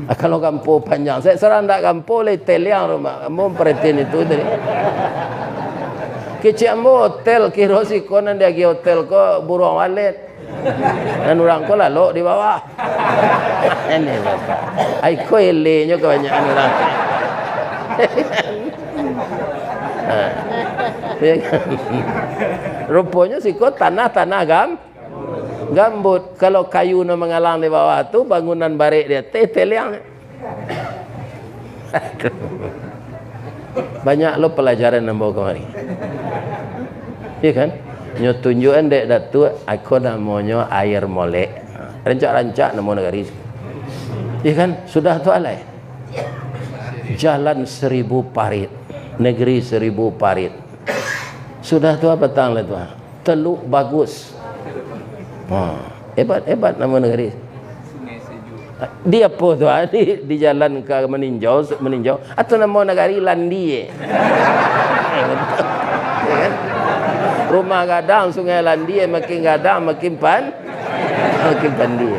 Ah, kalau kampuang panjang, saya serang dak kampuang lai teliang rumah. Ambo perhatiin itu tadi. Kecek ambo hotel, kiro siko nan diagiah hotel ko buruang walet. Nan urang ko lalok di bawah. Ini bapak. Ai ko elenyo kabanyakan urang. Ha. Ya kan? Ruponyo siko tanah-tanah gam-, gambut. Kalau kayu nan mangalang di bawah tu, bangunan barek di ateh, teliang. Aduh. Banyak lo pelajaran ambo kamari. Iya kan? Nyo tunjuakan dek Datuak, ako namonyo air molek. Rancak-rancak namo nagari. Iya kan? Sudah tu alai. Jalan seribu parit, negeri seribu parit. Sudah tu apo tang lah tu? Teluk Bagus. Ha, hebat, hebat namo nagari. Di apo tu, ah? Di, di jalan ka maninjau, maninjau. Atau namo nagari Landie. Ya kan? Rumah gadang, Sungai Landie, makin gadang, makin pan-, makin pandie.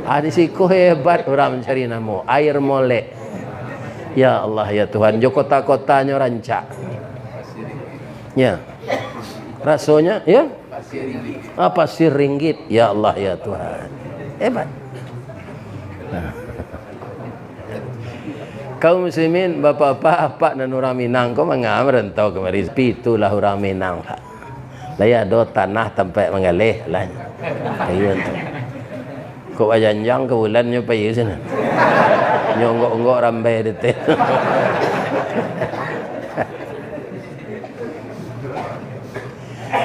Ah, di siko hebat urang mancari namo. Air molek. Ya Allah, ya Tuhan, jo kota-kotanyo rancak. Ya. Rasonyo, ya? Ah, Pasir Ringgit. Ya Allah, ya Tuhan. Hebat. Kaum muslimin, bapak-bapak, apak nan urang Minang ko manga marantau kamari, tapi itulah urang Minang, Pak. Lai ado tanah tampek manggaleh, lah. Iyo tu. Kok bajanjang ka bulan nyo pai sinan. Nyo onggok-onggok rambai di ateh.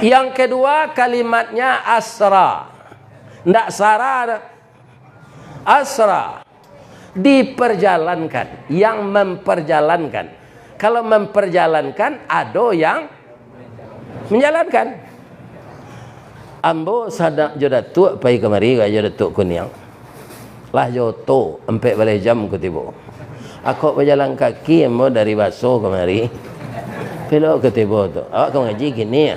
Yang kedua, kalimatnya asra. Ndak sara doh. Asra. Diperjalankan, yang memperjalankan. Kalau memperjalankan, ado yang menjalankan. Ambo sadang jo Datuak pai kamari, jo Datuak Kuniang. Lah jo oto, ampek baleh jam ko tibo. Ako bajalan kaki ambo dari Baso kamari. Pilok ko tibo tu. Awak ka mangaji kini, ya?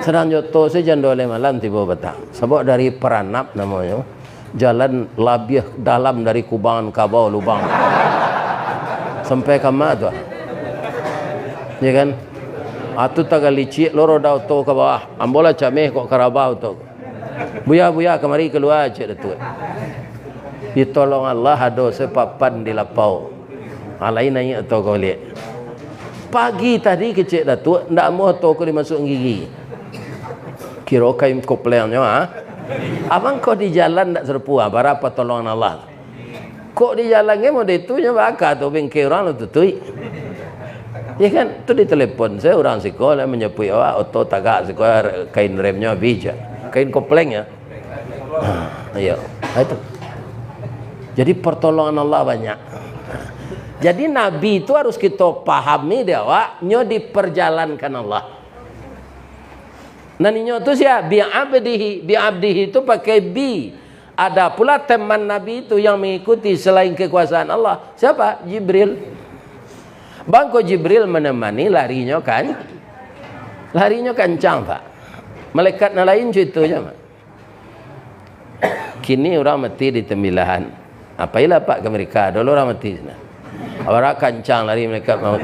Sadang jo oto se jam duo baleh malam tibo patang. Sabab dari Paranap namonyo. Jalan labiah dalam dari kubangan kabau lubang. Sampai ka ma tu, ah? Ya kan? Ah, tu tagalicik lo roda oto ka bawah. Ambo lah cameh kok karabau tu. Buya, buya, kamari kalua, cek Datuak. Ditolong Allah, ado se papan di lapau. Ah, lain naiak oto ko baliak. Pagi tadi kecek Datuak, ndak amuah oto ko dimasuak gigi. Kiro kain koplengnyo, ah. Abang ko di jalan ndak sarupo, ah, bara patolongan Allah. Kok di jalan nge model tu nyo baka tu bingke urang lo tutuik. Ya kan? Tu ditelepon se urang siko lah manjapuik awak, oto tagak siko, kain remnyo abih je. Kain koplengnyo. Ha, iyo. Ha, itu. Jadi, pertolongan Allah banyak. Jadi, Nabi itu harus kito pahami dek awak, nyo diperjalankan Allah. Nan inyo tu sia? Bi abdihi. Bi abdihi tu pakai bi. Ada pula teman Nabi itu yang mengikuti selain kekuasaan Allah. Siapa? Jibril. Bangko Jibril menemani larinyo kan? Larinyo kancang, Pak. Malaikat nan lain cuitonyo, Pak. Kini urang mati di Tembilahan. Ah, pailah apak ka Amerika, dulu urang mati sinan. Awak kancang lari malaikat maut.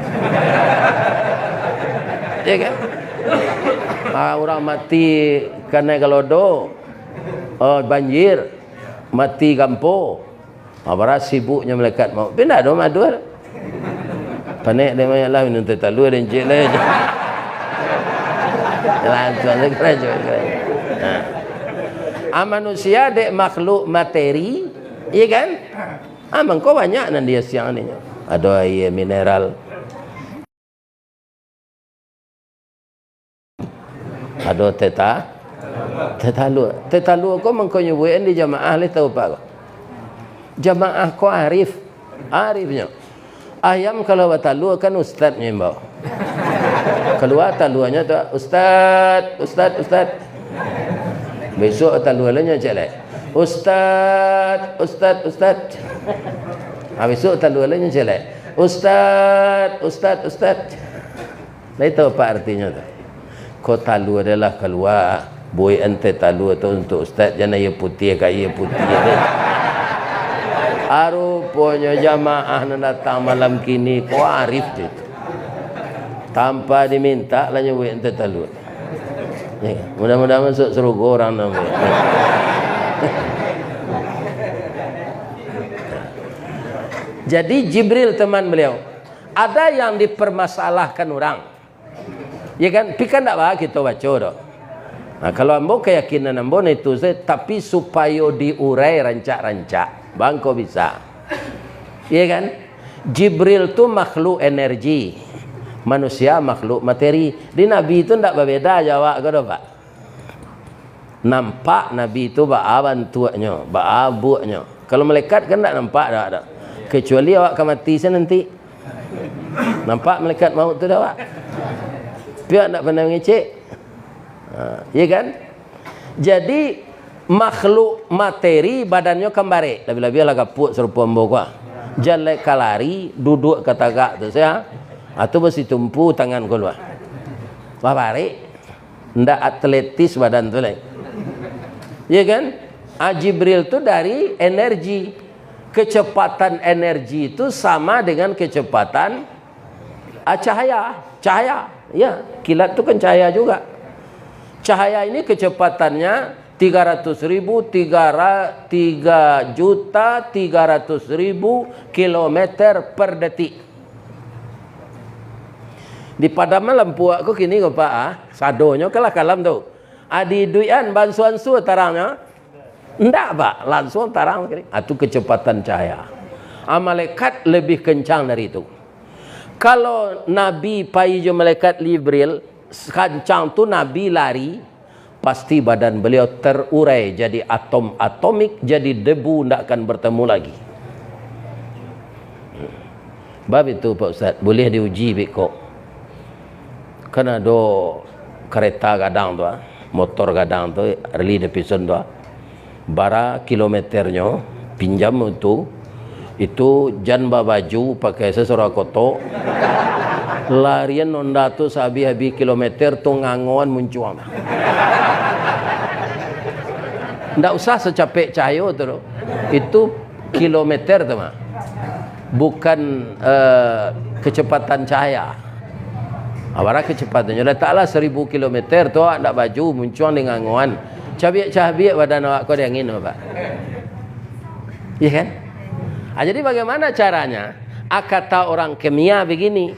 Ya kan? Ah, urang mati kanai galodo, oh, banjir, mati gampo. Ah, bara sibuknyo malaikat maut. Tapi ndak ado madu. Panek dek mayat lah, minum teh talua dek encik lah. Lansuang sajo karajo, karajo. Ha. Ah, manusia dek makhluk materi, iya kan? Ah, mangko banyak nan dia siang ni. Ado aia mineral. Ado teh ta-, teh talua. Teh talua ko mangko nyubuikan di jamaah lai tau, Pak, ko. Jamaah ko arif. Arifnyo. Ayam kalau batalua kan ustadnyo imbau. Kalua taluanyo tu, "Ustaz, ustaz, ustaz." Bisuak talua lo nyo caliak, "Ustaz, ustaz, ustaz." Ha, bisuak talua lo nyo caliak, "Ustaz, ustaz, ustaz." Lai tahu apo artinyo tu? Ko talua adalah kalua, buek ente talua tu untuak ustaz, jan aia putiah ka aia putiah deh. Aruponyo jamaah nan datang malam kini ko arif tu. Tanpa diminta lah nyo buek ente talua. Ya, mudah-mudahan masuk sarugo urang nan buek. Jadi Jibril teman beliau, ada yang dipermasalahkan orang. Ya kan? Tapi kan ndak baa kito baco doh. Nah, kalau ambo, keyakinan ambo nah itu sajo, tapi supayo diurai rancak-rancak. Bangko bisa. Iya kan? Jibril tu makhluk energi, manusia makhluk materi. Di Nabi tu ndak babeda jo awak ko doh, Pak. Nampak Nabi tu baa bantuaknyo, baa abuaknyo. Kalau malaikat kan ndak nampak dak, dak. Kecuali awak ka mati se nanti. Nampak malaikat maut tu dak, Pak? Piak ndak pandai mangecek. Ha, iya kan? Jadi, makhluk materi badannyo kan barek, labiah-labiah lah gapuak sarupo ambo ko. Jan lai ka lari, duduak ka tagak tu sia. Ha, tu basitumpu tangan ko lua. Lah barek. Ndak atletis badan tu lai. Ya kan? Ah, Jibril tu dari energi. Kecepatan energi itu sama dengan kecepatan, ah, cahaya. Cahaya. Ya, kilat tu kan cahaya juga. Cahaya ini kecepatannya tiga ratus ribu, tiga ra-, tiga juta tiga ratus ribu kilometer per detik. Dipadaman lampu awak ko kini ko, Pak, ah, sadonyo kalah kalam tu. Ah, diiduikan baansua-ansua tarangnyo? Ndak, Pak, lansuang tarang sakali. Ah, tu kecepatan cahaya. Ah, malaikat lebih kencang dari itu. Kalau Nabi pai jo malaikat Jibril, kancang tu Nabi lari, pasti badan beliau terurai jadi atom atomik, jadi debu, ndak akan bertemu lagi. Bab itu, Pak Ustaz, boleh diuji beko. Kan ado kareta gadang tu, ah, motor gadang tu, Harley Davidson tu, ah. Bara kilometernyo, pinjam tu, itu jan babaju, pakai sasarah kotok, larian Honda tu sahabih-habih kilometer tu ngangoan muncuang. Ndak usah sacapek cahayo tu doh. Itu kilometer tu mah. Bukan, eh, kecepatan cahaya. Bara kecepatannyo, lataklah seribu kilometer tu awak ndak baju, muncuang di ngangoan. Cabiak-cabiak badan awak ko di angin, Pak. Iya kan? Ah, jadi bagaimana caranya? Ah, kata orang kimia begini.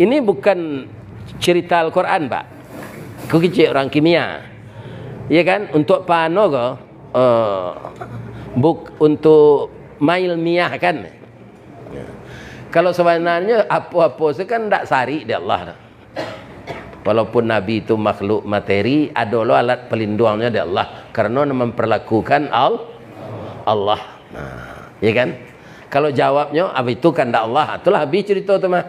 Ini bukan cerita Al-Quran, Pak. Ko kecek orang kimia. Iya kan? Untuk pano ko, eh, buk-, untuk mailmiah kan. Kalau sabananyo apo-apo se kan ndak sarik di Allah. Walaupun Nabi tu makhluk materi, ado lo alat palinduangnyo di Allah. Karano mamparlakukan Al-, Allah. Nah, ya kan? Kalau jawabnyo, "Ah, itu kandak Allah," itulah habis cerita tu mah.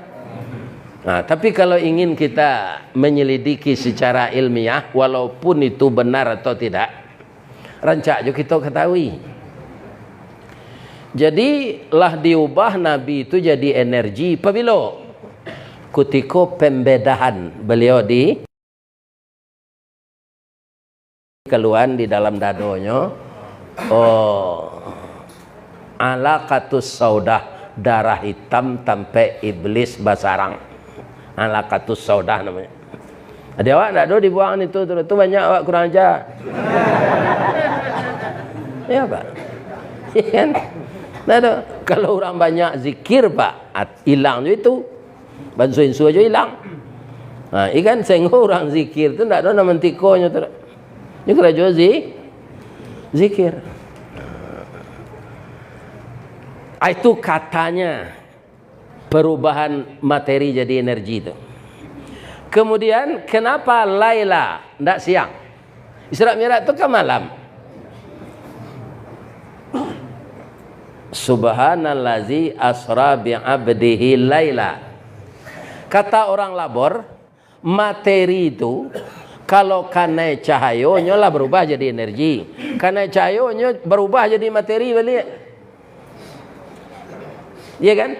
Nah, tapi kalau ingin kita menyelidiki secara ilmiah, walaupun itu benar atau tidak, rancak jo kito katahui. Jadi, lah diubah Nabi tu jadi energi. Pabilo? Kutiko pembedahan beliau di kaluan di dalam dadonyo. Oh, alaqatus saudah, darah hitam tampek iblis basarang. Alaqatus saudah namonyo. Di awak ndak ado dibuang itu tu, tu banyak awak kurang aja. Ya, Pak. Iya kan? Ndak ado. Kalau urang banyak zikir, Pak, at-, ilang jo itu. Banso-inso jo ilang. Ha, iya kan? Sehinggo urang zikir tu ndak ado nan mantikonyo tu. Nyo karajo zi-, zikir. Ah, itu katanya. Perubahan materi jadi energi tu. Kemudian, kenapa laila, ndak siang? Isra Mi'raj tu kan malam. Subhanallazi asra bi abdihi laila. Kata orang Labor, materi tu, kalau kanai cahayonyo lah barubah jadi energi, kanai cahayonyo barubah jadi materi baliak. Iya kan?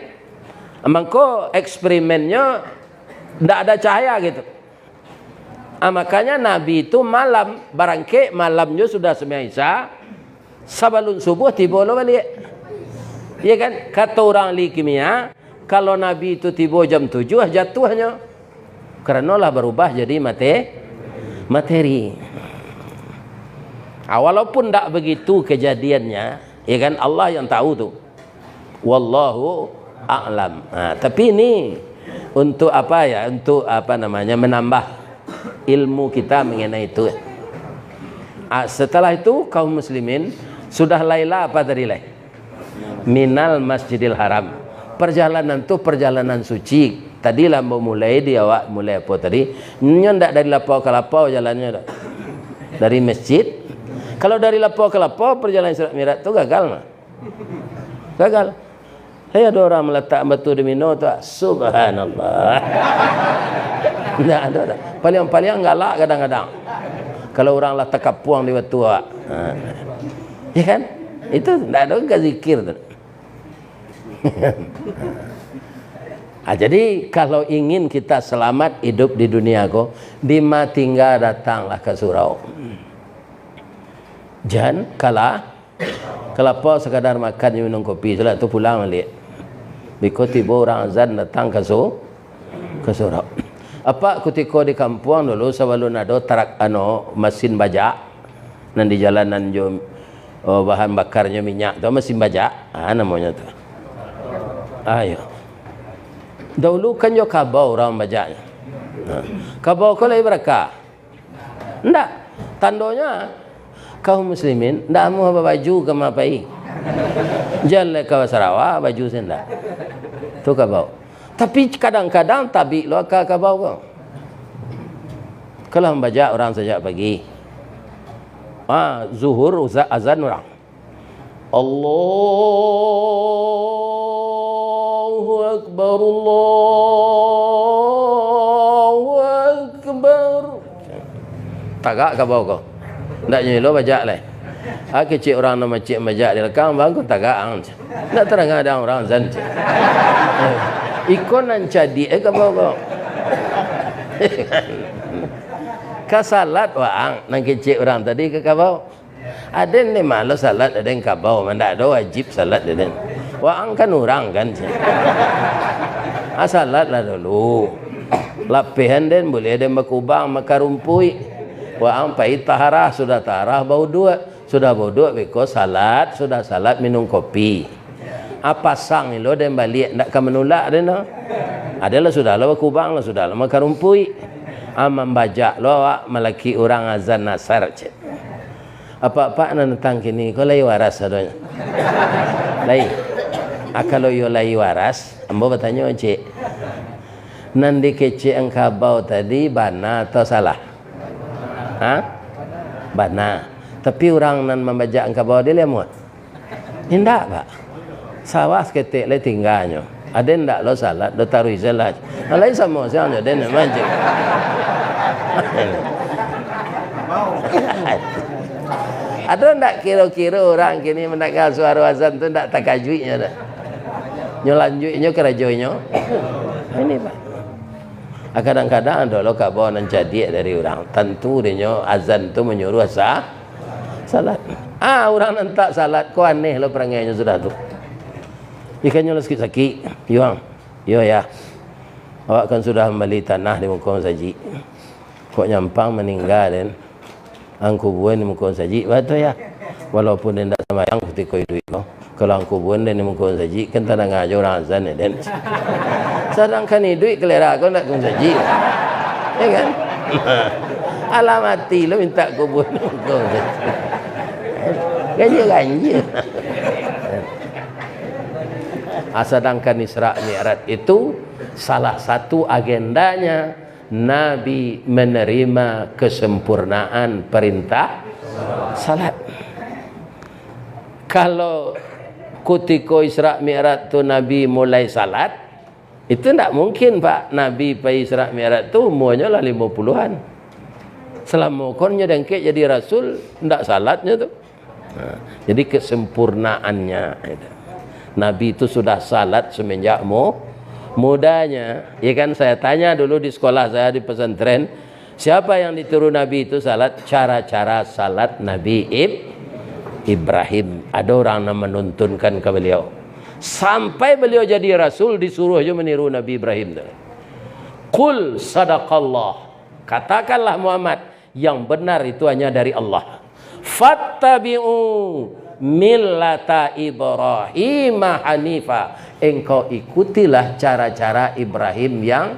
Mangko eksperimennyo ndak ada cahaya gitu. Ah, makanya Nabi itu malam barangkek, malamnyo sudah sumbayang Isya, sabalun subuh tibo lo baliak. Iya kan? Kato urang ahli kimia, kalau Nabi itu tibo jam tujuh, jatuahnyo. Karano lah barubah jadi mate-, materi. Ah, walaupun ndak begitu kejadiannya, ya kan, Allah yang tahu tu. Wallahu a'lam. Nah, tapi ini untuk apa ya? Untuk apa namanya? Menambah ilmu kita mengenai itu. Ah, setelah itu kaum muslimin sudah lailah apa tadi lai? Minal Masjidil Haram. Perjalanan tu perjalanan suci. Tadi lah mau mulai di awak, mulai apa tadi? Nyo ndak dari lapau ka lapau jalannyo dak. Dari masjid. Kalau dari lapau ka lapau, perjalanan Isra Mi'raj tu gagal mah. Gagal. Hei, ado urang malatak batu di Mino tu, ah, subhanallah. Ndak ado dah. Paliang-paliang galak kadang-kadang. Kalau urang lah takapuang di batu, ah. Ha. Ya kan? Itu ndak ado ka zikir tu. Ah, jadi, kalau ingin kita selamat hidup di dunia ko, dima tingga datanglah ka surau. Jan kalah, ka lapau sakadar makan jo minum kopi, sudah tu pulang baliak. Biko tibo urang azan datang ka su-, ka surau. Apak kutiko di kampuang dulu, sabalun ado tarak, ano, masin bajak, nan di jalanan jo, oh, bahan bakarnyo minyak tu, masin bajak, ah, namonyo tu. Ayo. Dahulu kan jo kabau urang bajaknyo. Nah, kabau ko lai barakah. Ndak. Tandonyo, kaum muslimin ndak amuah babaju ka ma pai. Jan lai ka basarawa, baju se ndak. Tu kabau. Tapi kadang-kadang tabik lo aka kabau ko. Kalau mambajak urang sajak pagi. Ah, zuhur uza-, azan urang. Allahu Akbar, Allahu Akbar. Tagak kabau ko. Ndak nyo lo bajak lai. Ah, kecek urang nan macik bajak di lakang, bang, ko tagak ang. Ndak tarang ada urang azan. Iko nan cadiak, eh, kabau ko. Ka salat waang, nan kecek urang tadi ka kabau. Aden ni malas salat, aden kabau, mandak ado wajib salat, aden. Waang kan urang kan, cek. Ah, salatlah dulu. Lapehan den, buliah den bakubang, makarumpuik. Waang pai taharah, sudah taharah bauduak. Sudah bauduak, beko salat, sudah salat minum kopi. Ah, pasang ilo den baliak, ndak ka manulak den no. Aden lah, sudahlah bakubang, lah sudahlah makarumpuik. Ah, mambajak lo awak malaki urang azan asar, cek. Apak-apak nan datang kini ko lai waras sadonyo? Lai. Ah, kalau iyo lai waras, ambo batanyo, cek. Nan dikecek ang kabau tadi bana atau salah? Ha? Bana. Tapi urang nan mambajak ang kabau tadi lai amuah? Indak, Pak. Sawah saketek lai tingganyo. Aden ndak lo salat, do taruih salat. Nah, lai samo siang jo den mancik. Ado ndak kiro-kiro urang kini mandanga suaro azan tu ndak takajuiknyo dak? Nyo lanjuiknyo karajonyo. Ini, Pak. Ah, kadang-kadang ado lo kabau nan cadiak dari urang. Tantu dinyo azan tu manyuruah sa-, salat. Ah, urang nan tak salat ko aneh lo parangainyo sudah tu. Ikannyo lah sakik-sakik, yuang. Yo, ya. Awak kan sudah mambali tanah di muko masajik. Kok nyampang maningga den? Ang kubuan di muko masajik, batua ya. Walaupun den ndak sambayang kutiko iduik ko. Kalau ang kubuan den di muko masajik, kan tadanga jo urang azan ya den. Sadangkan iduik kalera ko ndak ka masajik. Ya kan? Alah mati lo minta kubuan di muko masajik. Ganjil-ganjil. Ah, sadangkan Isra Mi'raj itu salah satu agendanya Nabi menerima kesempurnaan perintah salat. Kalau kutiko Isra Mi'raj tu Nabi mulai salat, Itu ndak mungkin, Pak. Nabi pai Isra Mi'raj tu umuanyo lah limo puluhan. Salamo ko nyo dangkek jadi rasul, ndak salatnyo tu. Nah, jadi kesempurnaannya, gitu. Nabi itu sudah salat semenjak mu-, mudanya. Ya kan, saya tanya dulu di sekolah saya di pesantren, siapa yang ditiru Nabi itu salat? Cara-cara salat Nabi Ib-, Ibrahim. Ada orang yang menuntunkan ke beliau. Sampai beliau jadi rasul, disuruh je meniru Nabi Ibrahim tu. Qul sadaqallah. Katakanlah Muhammad, yang benar itu hanya dari Allah. Fattabi'u millata Ibrahim hanifa. Engkau ikutilah cara-cara Ibrahim yang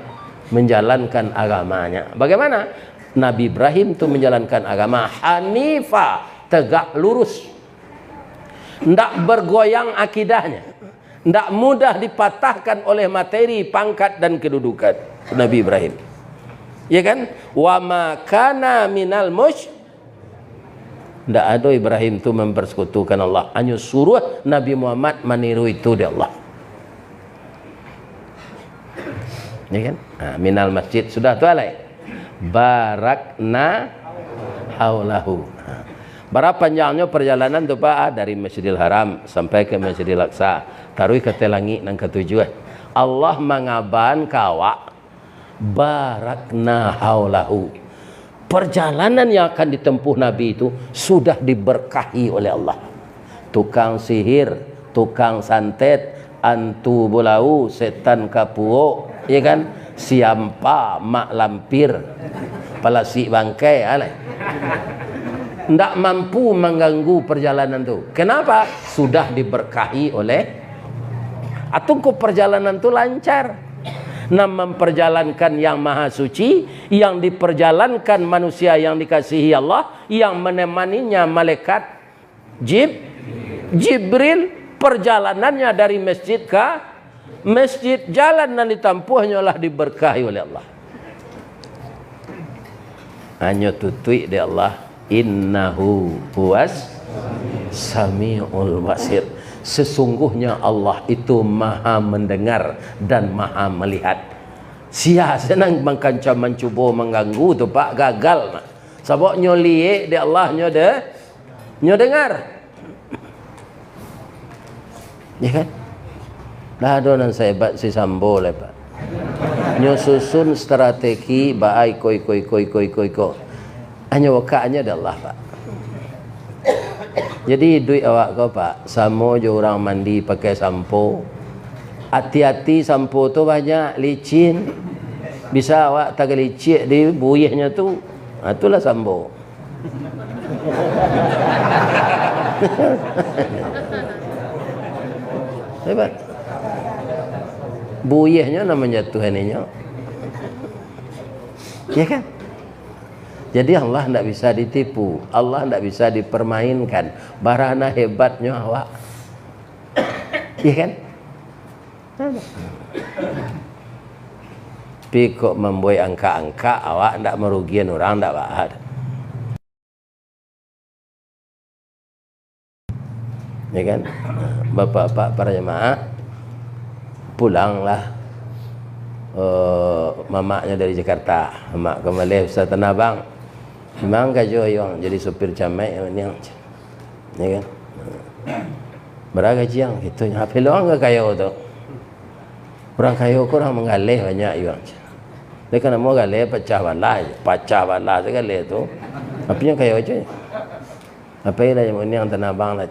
menjalankan agamanya. Bagaimana? Nabi Ibrahim tu menjalankan agama hanifa, tegak lurus. Ndak bergoyang akidahnya. Ndak mudah dipatahkan oleh materi, pangkat, dan kedudukan Nabi Ibrahim. Ya kan? Wa ma kana minal musyrikin. Ndak ado Ibrahim tu mempersekutukan Allah. Hanyo suruah Nabi Muhammad maniru itu di Allah. Ya kan? Ha, minal masjid. Sudah tu alai. Barakna haulahu. Ha. Bara panjangnyo perjalanan tu, Pak? Ah, dari Masjidil Haram sampai ke Masjidil Aqsa, taruih ka ateh langik nan katujuah. Allah mangabakan ka awak, barakna haulahu. Perjalanan yang akan ditempuh Nabi itu sudah diberkahi oleh Allah. Tukang sihir, tukang santet, antu bulau, setan kapuok, ya kan? Siampa, mak lampir, palasik bangkai, alah. Ndak mampu mangganggu perjalanan tu. Kenapa? Sudah diberkahi oleh, atau ko perjalanan tu lancar. Nah, memperjalankan yang maha suci, yang diperjalankan manusia yang dikasihi Allah, yang menemaninya malaikat Jib-, Jibril, perjalanannya dari masjid ka masjid, jalan nan ditampuahnyo lah diberkahi oleh Allah. Hanyo tutuik dek Allah, "Innahu huwas samiul basir." Sesungguhnya Allah itu maha mendengar dan maha melihat. Sia senang mangkancam mancubo mangganggu tu, Pak, gagal mah. Sabab nyo liek dek Allah, nyo de-, nyo dengar. Ya kan? Dah ado nan sahebat si Sambo lai, Pak. Nyo susun strategi baa iko, iko, iko, iko, iko, iko. Hanyo wakaknyo dek Allah, Pak. Jadi iduik awak ko, Pak, samo jo urang mandi pakai sampo. Ati-ati, sampo tu banyak licin. Bisa awak tagalicik di buihnyo tu. Ha, itulah sambo. Hebat. Buihnyo nan manjatuahan inyo. Ya kan? Jadi Allah ndak bisa ditipu, Allah ndak bisa dipermainkan. Bara nan hebatnyo awak. Ya kan? Tapi kok mambuek angkak-angkak, awak ndak marugian urang, ndak baa. Ya kan? Bapak-bapak para jamaah, pulanglah, eh, mamaknyo dari Jakarta. Mamak ka maleh Ustaz Tanah Abang. Memang karajo ayuang jadi supir camaik, niang. Ya kan? Bara gaji ang? Kitu nyo. Apo lo ang ka kayo tu? Urang kayo ko urang manggaleh banyak juo. Dek ka namo galeh pacah balah, pacah balah se galeh tu. Apo nyo kayo se. Apo lah yang uniang tanah abang lah.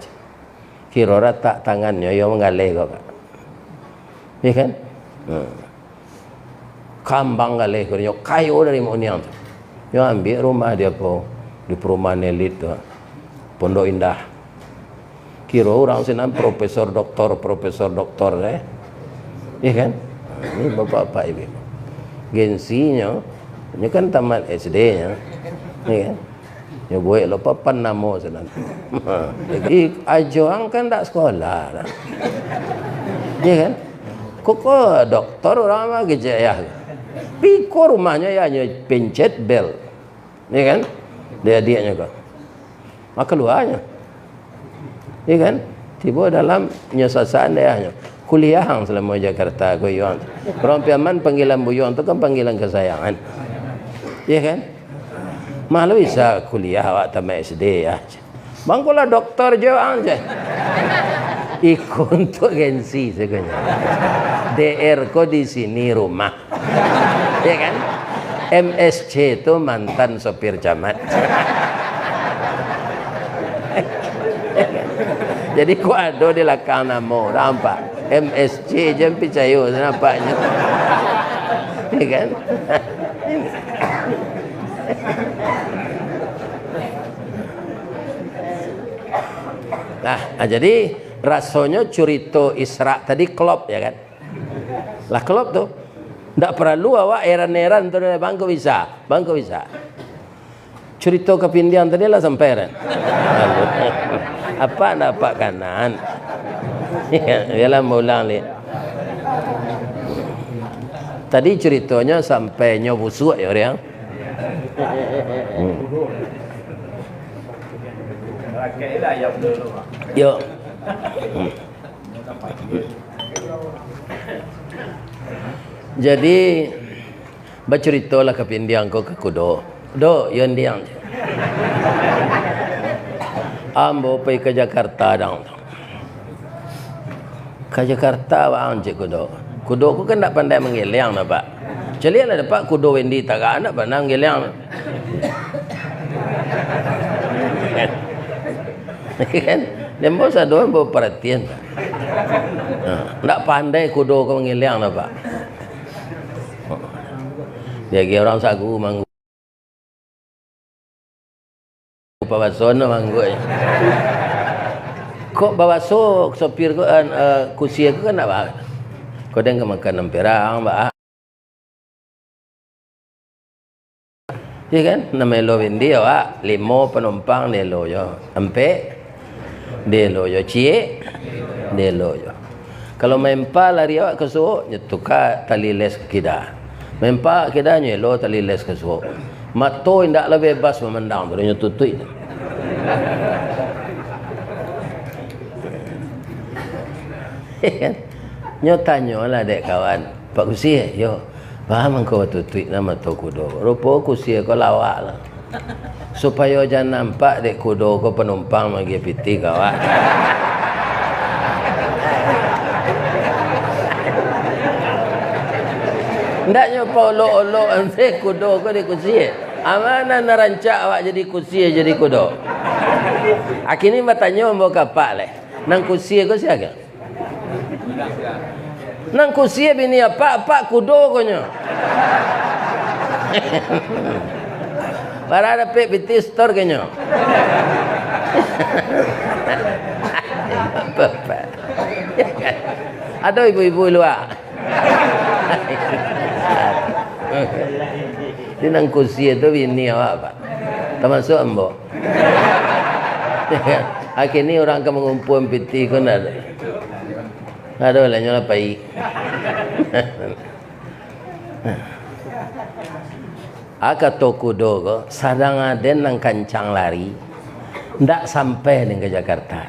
Kiro ratak tangannyo, iyo manggaleh ko, Pak. Iyo kan? Hmm. Kambang galeh ko, inyo kayo dari mak uniang tu. Inyo ambiak rumah di apo, di perumahan elit tu, Pondok Indah. Kiro urang sinan profesor doktor, profesor doktor, eh. Iyo kan? Nah, ini bapak-bapak ibu. Gengsinyo, inyo kan tamat S D nyo. Iyo kan? Nyo buek lo papan namo sinan. Jadi, ajo ang kan ndak sekolah dah. Iyo kan? Kok, kok doktor urang mah kecek yah. Pi ko rumahnyo yah, nyo pencet bel. Iyo kan? Dek adiaknyo ko. Mako kaluanyo. Iyo kan? Tibo dalam nyo sasaan dayahnyo. Kuliah ang salamo Jakarta, ko iyo ang. Urang Piaman panggilan buyuang tu kan panggilan kasayangan. Iyo kan? Malah bisa kuliah awak tamat S D ya. Bang ko lah doktor jo ang je. Iko untuak gengsi sakonyo. D R ko di sini rumah. Ya kan? M S C tu mantan sopir camat. Jadi, kok ado di lakang namo urang, Pak? M S C je picayo nampaknyo. Ya kan? Nah, ah, jadi rasonyo curito Isra tadi klop, ya kan? Lah klop tu. Ndak paralu awak eran-eran tu, bang ko bisa, bang ko bisa. Curito kapindiang tadi lah sampai kan? Apa ndak apa kanan? Iyolah, maulang ni. Tadi curitonyo sampai nyo busuak yo, urang. Hmm. Yo. Hmm. Jadi, bacuritolah kapindiang ko ka kudo. "Do, yo ndiang, ambo pai ka Jakarta dang." "Ka Jakarta baa ang?" cek kudo. Kudo ko kan ndak pandai manggeliang nah, Pak. Caliaklah dek Apak kudo Wendy tagak, ndak pandai manggeliang. Kan? Dek ambo sado ambo paratian. Nah, ndak pandai kudo ko manggeliang nah, Pak. Diagiah urang sagu manggu. Pabaso no manggu. Kok babaso sopir ko, an, eh, kusie ko kan ndak ba-, ko den ka makan nan pirang, ba-, Iyo kan? Nan maelo Wendy awak, limo panumpang dielo jo. Ampek dielo jo. Ciek dielo jo. Kalau maempa lari awak ka suok, nyo tuka tali les ka kida. Maempa ka kida, nyo elo tali les ka suok. Mato indaklah bebas mamandang tu, nyo tutuik. Iyo kan? Nyo tanyolah dek kawan, "Pak Kusie, yo, baa mangko batutuik nan mato kudo? Rupo kusie ko lawak lah." Supayo jan nampak dek kudo ko panumpang maagiah pitih ka awak. Ndak nyo paolok-olok ante kudo ko dek kusie. Aman nan rancak awak jadi kusie, jadi kudo. Akhirnyo batanyo ambo ka Apak lai. Nan kusie ko sia ko? Nan kusie bini Apak, Apak kudo ko nyo. Bara dapek pitih setor ka nyo. Ado ibu-ibu lua. Di nan kusie tu bini awak, Pak. Tamasuak ambo. Akhirnyo urang ka mangumpua pitih ko ndak ado. Ndak ado lah, nyo lah pai. Ah, kato kudo ko, sadang aden nan kancang lari, ndak sampai den ka Jakarta.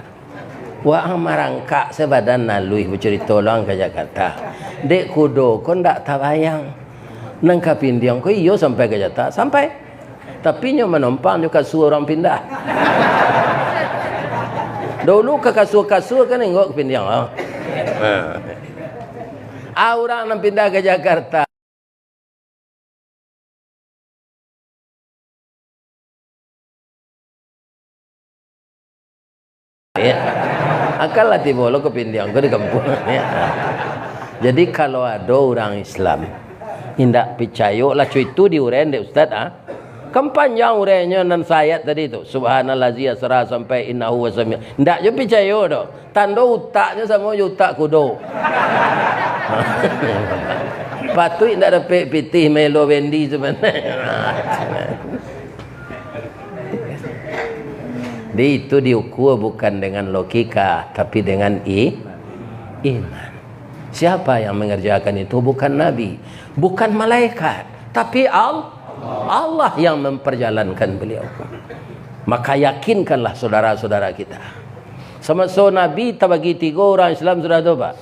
Waang marangkak sabadan aluih bacurito lo ang ka Jakarta. Dek kudo ko ndak tabayang. Nan kapindiang ko iyo sampai ka Jakarta, sampai. Tapi nyo manompang jo kasua urang pindah. Dulu ka kasua-kasua kan inggok kapindiang lo. Ha. Ah, urang nan pindah ka Jakarta. Ya. Akan lah tibo lo kapindiang ko di kampuang. Ya. Jadi, kalau ado urang Islam indak picayo lah, co itu diurai dek ustaz, ah. Kan panjang urainyo nan saayat tadi tu. Subhanallazi asra sampai innahu wasami. Ndak jo picayo doh. Tando utaknyo samo jo utak kudo. Patuik ndak dapek pitih melo Wendy sabananyo. Di itu diukua bukan dengan logika, tapi dengan i-, iman. Siapa yang mengerjakan itu? Bukan nabi, bukan malaikat, tapi Al-, Allah yang memperjalankan beliau. Maka yakinkanlah saudara-saudara kita. Samaso Nabi tabagi tigo, urang Islam sudah tobat.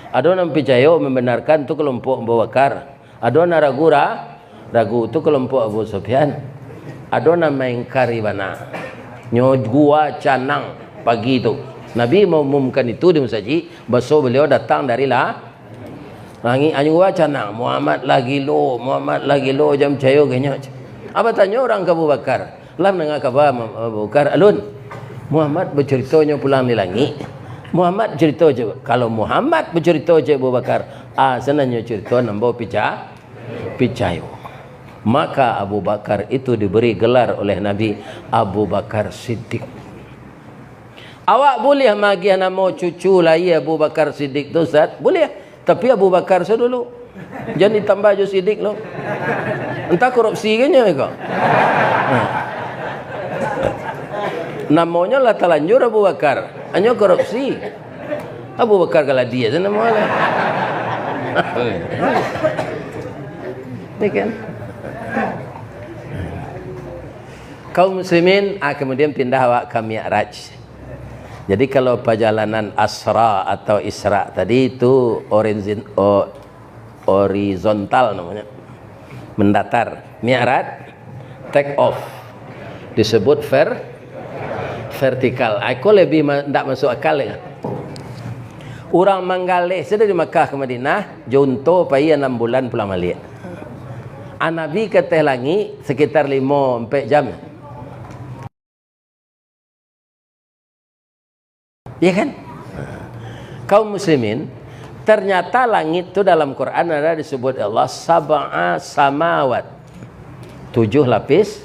Ado nan picayo, membenarkan, tu kelompok Abu Bakar. Ado nan ragu, ra-, ragu, tu kelompok Abu Sufyan. Ado nan maingkari bana. Nyo gua canang pagi tu. Nabi maumumkan itu di masajik, baso beliau datang dari la-, langik, anyo gua canang, "Muhammad lah gilo, Muhammad lah gilo, jan picayo ka inyo." Apa tanyo urang ka Abu Bakar? Lah mandanga kaba Abu Bakar, "Alun, Muhammad bacarito nyo pulang di langik. Muhammad carito je. Kalau Muhammad bacarito je Abu Bakar, ah, sananyo carito nan ambo pica-, picayo." Maka Abu Bakar itu diberi gelar oleh Nabi Abu Bakar Siddiq. Awak buliah magiah namo cucu lai Abu Bakar Siddiq tu, Ustaz? Buliah. Tapi Abu Bakar sajo dulu. Jan ditambah jo Siddiq lo. Antah korupsi ka nyo iko. Nah. Namonyo lah talanjur Abu Bakar. Anyo korupsi. Abu Bakar Kaladi sajo namo lah. Ini kan. Kaum muslimin, ah, kemudian pindah awak ka Mi'raj. Jadi, kalau pajalanan Asra atau Isra tadi itu orizin-, o-, horizontal namanya. Mendatar. Mi'raj, take off. Disebut ver-, vertikal. Ah, iko lebih ma-, ndak masuk akal ya. Urang manggaleh sudah di Makkah ke Madinah, jo unto pai anam bulan pulang baliak. Ah, Nabi ka ateh langik sekitar limo, ampek jam. Iya kan? Kaum muslimin, ternyata langit tu dalam Quran ada disebut Allah sab'a samawat. Tujuh lapis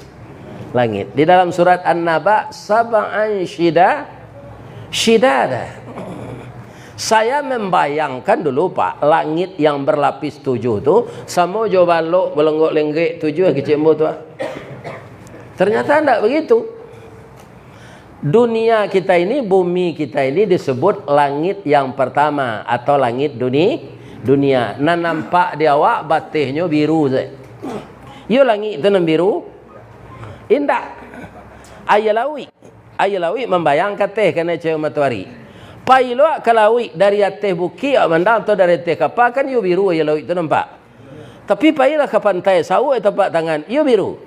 langit. Di dalam surat An-Naba, sab'an syida-, syidada. Saya membayangkan dulu, Pak, langit yang berlapis tujuh tu samo jo balok balenggok-lenggek tujuh kecek ambo tu, ah. Ternyata ndak begitu. Dunia kita ini, bumi kita ini disebut langit yang pertama atau langit duni-, dunia. Nan nampak di awak batehnyo biru sajo. Iyo langik tu nan biru? Indak. Aia lauik. Aia lauik mambayang ka ateh kanai cahaya matoari. Pai lo awak ka lauik dari ateh bukik, awak mandang atau dari ateh kapa, kan iyo biru aia lauik tu nampak. Tapi pailah ka pantai, sauak tapak tangan, iyo biru?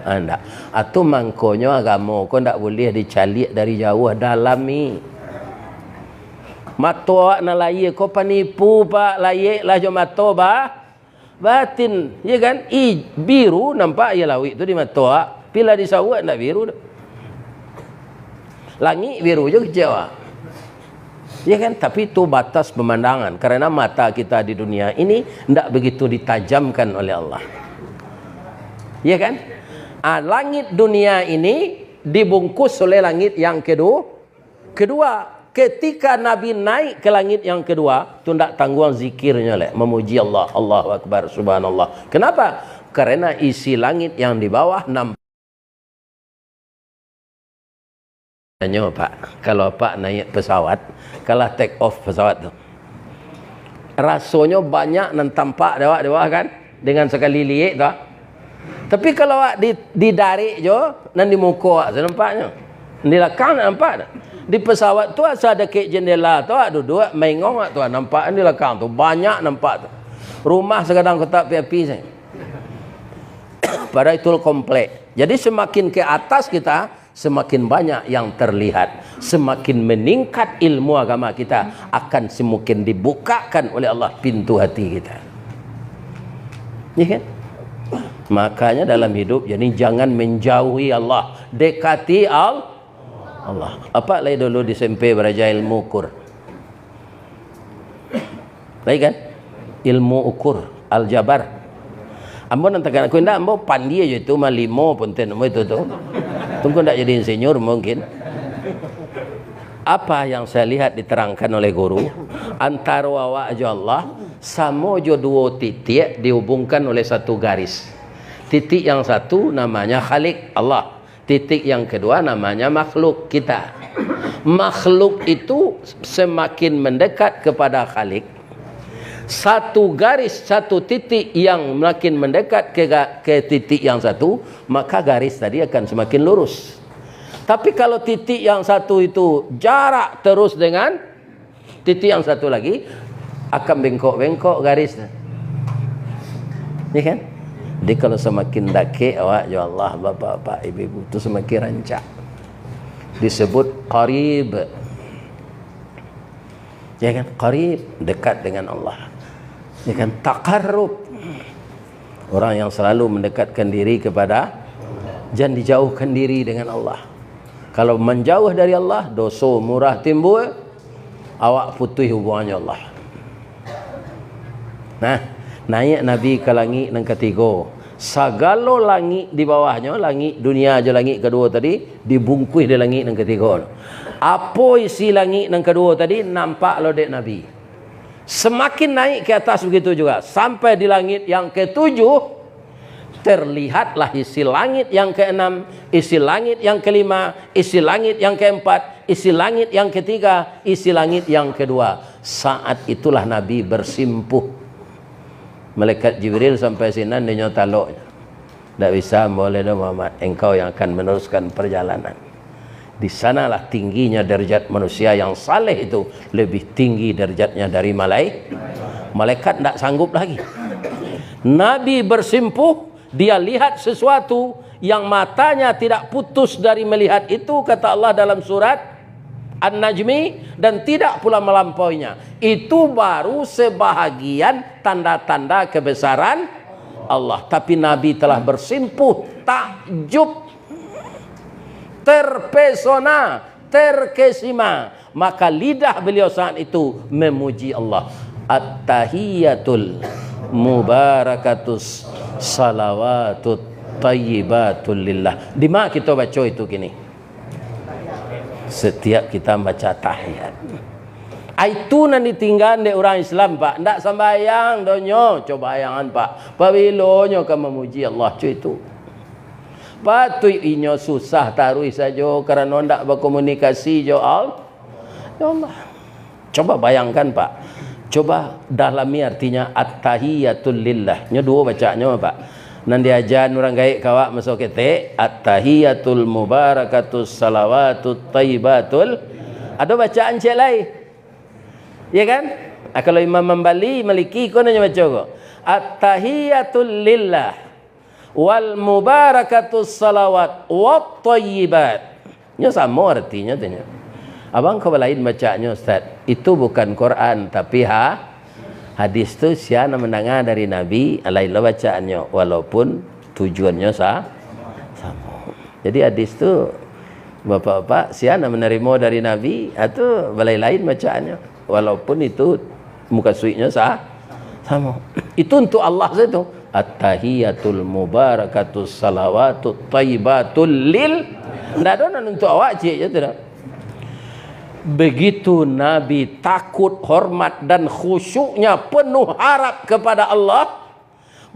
Ah, ndak. Atu mangkonyo agamo ko ndak buliah dicaliak dari jauah, dalami. Mato awak nan layie ko panipu, Pak, layeklah jo mato ba-, batin, ya kan? I, biru nampak aia lauik tu di mato awak, tapi lah disauak ndak biru doh. Langik biru jo kecek awak. Ya kan? Tapi itu batas pemandangan. Karena mata kita di dunia ini ndak begitu ditajamkan oleh Allah. Ya kan? Ah, langit dunia ini dibungkus oleh langit yang kedu-, kedua. Ketika Nabi naik ke langit yang kedua, tu ndak tangguang zikirnyo leh, memuji Allah. Allahu Akbar, Subhanallah. Kenapa? Karena isi langit yang di bawah nampak. Tanyo, Pak, kalau Apak naik pesawat, kalah take off pesawat tu, rasonyo banyak nan tampak dek awak di bawah, kan? Dengan sakali liek tu. Tapi kalau awak di, didarek jo, nan di muko awak tu nampaknyo. Di lakang ndak nampak doh. Di pesawat tu, asa dakek jendela tu awak duduak, maingong awak tu nampak di lakang tu, banyak nampak tu. Rumah sagadang kotak api-api sajo. Padahal itu komplek. Jadi, semakin ke atas kita, semakin banyak yang terlihat. Semakin meningkat ilmu agama kita, akan semakin dibukakan oleh Allah pintu hati kita. Ya kan? Makanya dalam hidup, jadi jangan menjauhi Allah, dekati Al-, Allah. Apak lai dulu di S M P baraja ilmu ukur. Lai kan? Ilmu ukur, aljabar. Ambo nan takanak ko indak, ambo pandie jo itu, mah limo pun ten ambo itu tu. Tunggu ndak jadi insinyur mungkin. Apa yang saya lihat diterangkan oleh guru, antaro awak jo Allah, samo jo duo titik dihubungkan oleh satu garis. Titik yang satu namanya Khalik, Allah. Titik yang kedua namanya makhluk kita. Makhluk itu semakin mendekat kepada Khalik. Satu garis, satu titik yang makin mendekat ke ga-, ke titik yang satu, maka garis tadi akan semakin lurus. Tapi kalau titik yang satu itu jarak terus dengan titik yang satu lagi, akan bengkok-bengkok garis tu. Ya kan? Jadi, kalau samakin dakek awak jo Allah, bapak-bapak, ibu-ibu, tu samakin rancak. Disebut qarib. Ya kan? Qarib, dekat dengan Allah. Ya kan? Taqarrub. Orang yang selalu mendekatkan diri kepada, jan dijauhkan diri dengan Allah. Kalau menjauh dari Allah, doso murah timbul, awak putuih hubungan jo Allah. Nah, naiak Nabi ka langik nan katigo. Sagalo langik di bawahnyo, langik dunia jo langik kaduo tadi, dibungkuih di langik nan katigo. Apo isi langik nan kaduo tadi, nampak lo dek Nabi. Semakin naik ke atas begitu juga, sampai di langit yang ketujuh, terlihatlah isi langit yang keenam, isi langit yang kelima, isi langit yang keempat, isi langit yang ketiga, isi langit yang kedua. Saat itulah Nabi bersimpuh. Malaikat Jibril sampai sinan, dinyo talok. Ndak bisa, boleh doh, Muhammad. Engkau yang akan meneruskan perjalanan. Di sanalah tingginya derajat manusia yang saleh itu, lebih tinggi derajatnya dari malai-, malaikat, ndak sanggup lagi. Nabi bersimpuh, dia lihat sesuatu yang matanya tidak putus dari melihat itu, kata Allah dalam surat An-Najmi, dan tidak pula melampauinya. Itu baru sebahagian tanda-tanda kebesaran Allah. Tapi Nabi telah bersimpuh, takjub, terpesona, terkesima. Maka lidah beliau saat itu memuji Allah. At-tahiyatul mubarakatus salawatut tayyibatul lillah. Di ma kito baco itu kini? Setiap kita baca tahiyat. Ai, itu nan ditinggaan dek urang Islam, Pak. Ndak sambayang doh nyo. Coba bayangan, Pak. Pabilo nyo ka mamuji Allah, cuy, itu? Patuik inyo susah taruih sajo karano ndak bakomunikasi jo Al-, jo Allah. Coba bayangkan, Pak. Coba dalami artinya at-tahiyatul lillah. Nyo duo bacaannyo, Pak. Nan diaja urang gaek ka awak maso ketek, at-tahiyatul mubarakatus salawatut tayyibatul. Ado bacaan ciek lai. Ya kan? Ah, kalau Imam Mambali, Maliki, ko nan nyo baco ko. At-tahiyatul lillah wal mubarakatus salawat wat thayyibat. Nyo samo artinyo tu nyo. Abang ko balain bacaannyo, Ustaz. Itu bukan Quran, tapi ha-, hadis tu sia nan mandanga dari Nabi, lain lo bacaannyo, walaupun tujuannyo sa-, samo. Jadi hadis tu, bapak-bapak, sia nan manarimo dari Nabi, ah, tu balain-lain bacaannyo. Walaupun itu mukasuiknyo sa-, samo. Itu untuk Allah sajo tu. At-tahiyatul mubarakatus salawatut thayyibatul lil. Ndak ado nan untuk awak ciek je tu dah. Begitu Nabi takut, hormat, dan khusyuknya penuh harap kepada Allah,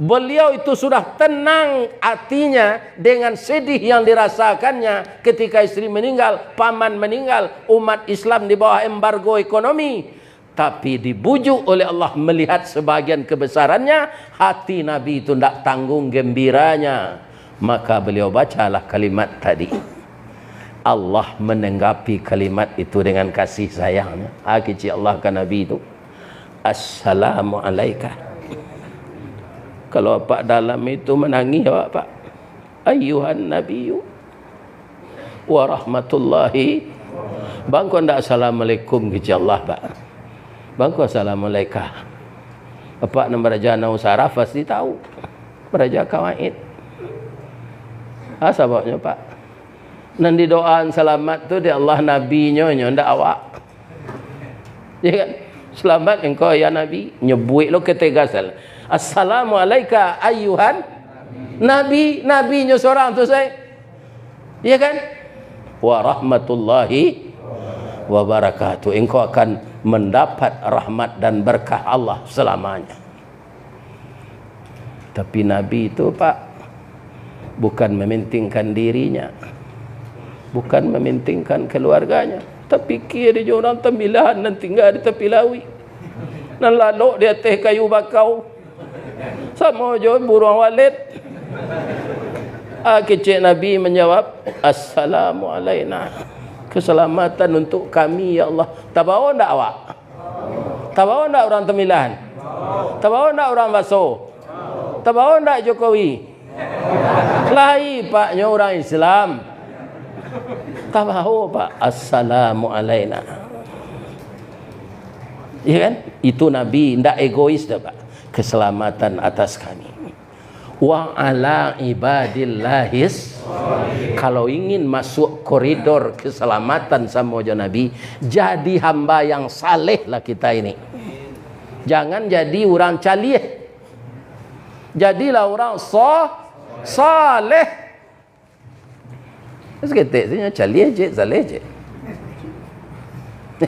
beliau itu sudah tenang hatinya dengan sedih yang dirasakannya ketika istri meninggal, paman meninggal, umat Islam di bawah embargo ekonomi. Tapi dibujuk oleh Allah melihat sebahagian kebesarannya, hati Nabi itu ndak tanggung gembiranya. Maka beliau bacalah kalimat tadi. Allah menanggapi kalimat itu dengan kasih sayangnya. Ah, kecek Allah ka Nabi itu. Assalamu alaika. Kalau apak dalam itu manangih awak, Pak. Ayyuhan nabiyyu wa rahmatullahi. Bang ko ndak assalamualaikum kecek Allah, Pak. Bang ko assalamualaika. Apak nan baraja nahwu saraf pasti tahu. Baraja kawaid. Ah, sababnyo, Pak. Nan didoaan salamat tu dek Allah nabinyo, nyo ndak awak. Ya kan? Selamat engkau, ya Nabi. Nyebuik lo ketegasan. Assalamu alaika ayyuhan Nabi. Nabinyo sorang tu sae. Ya kan? Wa rahmatullahi wa barakatuh. Engkau akan mendapat rahmat dan berkah Allah selamanya. Tapi Nabi tu, Pak, bukan mementingkan dirinya, bukan mementingkan keluarganya. Tapikia dek inyo urang tambilahan nan tingga di tapi lauik, nan lalok di ateh kayu bakau, samo jo buruang walet. Ah, kecek Nabi manjawab, "Assalamu alaina." Keselamatan untuk kami, ya Allah. Tabawa ndak awak? Tabawa ndak urang Tamilan? Tabawa ndak urang Baso? Tabawa ndak Jokowi? Lai, Pak, nyo urang Islam. Tabawa, Pak. Assalamu alaina. Ya kan? Itu Nabi ndak egois dah, Pak. Keselamatan atas kami. Wa ala ibadillahis. Kalau ingin masuk koridor keselamatan samo jo Nabi, jadi hamba yang saleh lah kita ini. Jangan jadi urang caliah. Jadilah urang so-, saleh. Saketek sajo, caliah cek, saleh cek.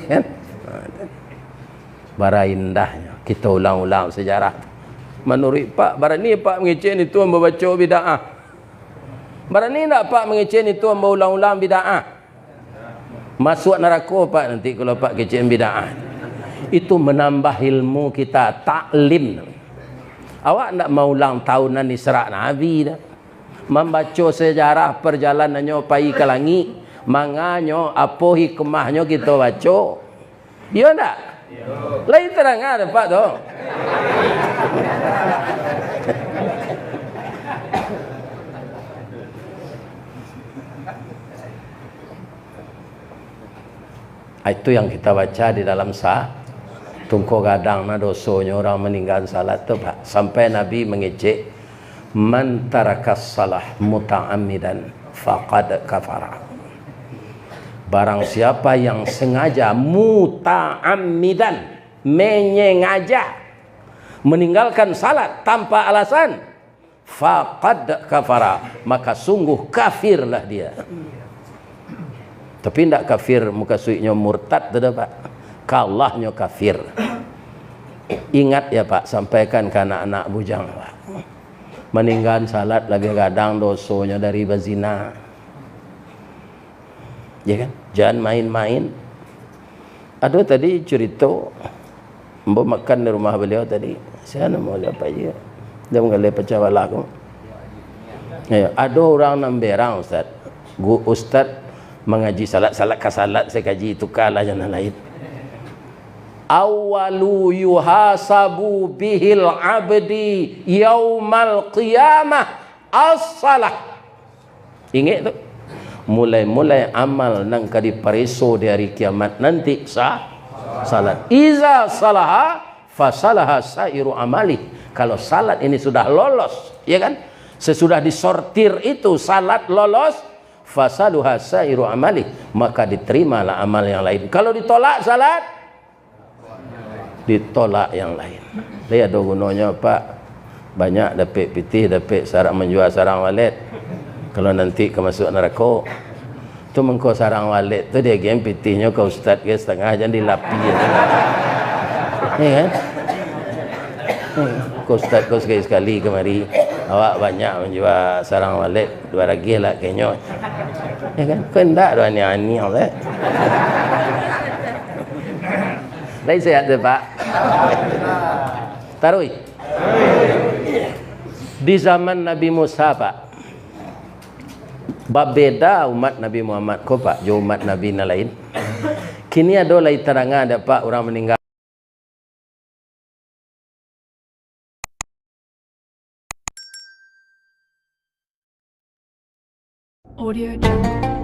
Kan? Bara indahnyo, kito ulang-ulang sejarah. Manuruik Pak, barani Pak mangecek itu ambo baco bid'ah? Barani ndak Pak mangecek itu ambo ulang-ulang bid'ah? Masuak narako Pak nanti kalau Pak kecek bid'ah. Itu menambah ilmu kita, taklim. Awak ndak maulang tahunan Isra Nabi dah. Mambaco sejarah parjalanannyo pai ka langik, manganyo apo hikmahnyo kito baco. Iyo ndak? Lai tarang ado, Pak, tu. Itu yang kita baca di dalam sa-, tungko gadang nah dosonyo urang maninggaan salat tu, Pak. Sampai Nabi mangecek, "Man tarakas salah muta'ammidan faqad kafara." Barang siapa yang sengaja, muta'ammidan, menyengaja meninggalkan salat tanpa alasan, faqad kafara, maka sungguh kafirlah dia. Tapi ndak kafir mukasuiknyo murtad tu dah, Pak. Ka Allahnyo kafir. Ingat ya, Pak, sampaikan ka anak-anak bujang, Pak. Maninggaan salat labiah gadang dosonyo dari bazina. Ya kan? Jan main-main. Ado tadi curito, ambo makan di rumah baliau tadi. Sia namo baliau, Pak Haji? Dia manggaleh pacah balah ko. Ya, ado urang nan berang, Ustaz. Gu-, Ustaz mangaji salat, salat ka salat, saya kaji, tukarlah jan nan lain. "Awwalu yuhasabu bihil abdi yaumal qiyamah as-salah." Ingek tu. Mulai-mulai amal nan ka dipareso di hari kiamat nanti sa-, salat. "Iza salaha, fasalaha sairu amali." Kalau salat ini sudah lolos, ya kan? Sesudah disortir itu salat lolos, fasaluha sairu amali, maka diterimalah amal yang lain. Kalau ditolak salat, ditolak yang lain. Jadi ado gunonyo, Pak. Banyak dapek pitih, dapek sarak, manjua sarang walet. Kalau nanti ka masuak narako, tu mangko sarang walet tu diagiahan pitihnyo ka ustad ge satangah, jan dilapi. Ya kan? Hmm. Ka ustad ko sakali-sakali kamari, awak banyak manjua sarang walet, duo ragih lah kenyo. Ya kan? Ko indak doh aniang-aniang lah. Lai sehat tu, Pak? Taruih. Di zaman Nabi Musa, Pak, babeda umat Nabi Muhammad ko, Pak, jo umat Nabi nan lain. Kini ado lai tadanga dek, Pak, urang maningga. Audio Jungle.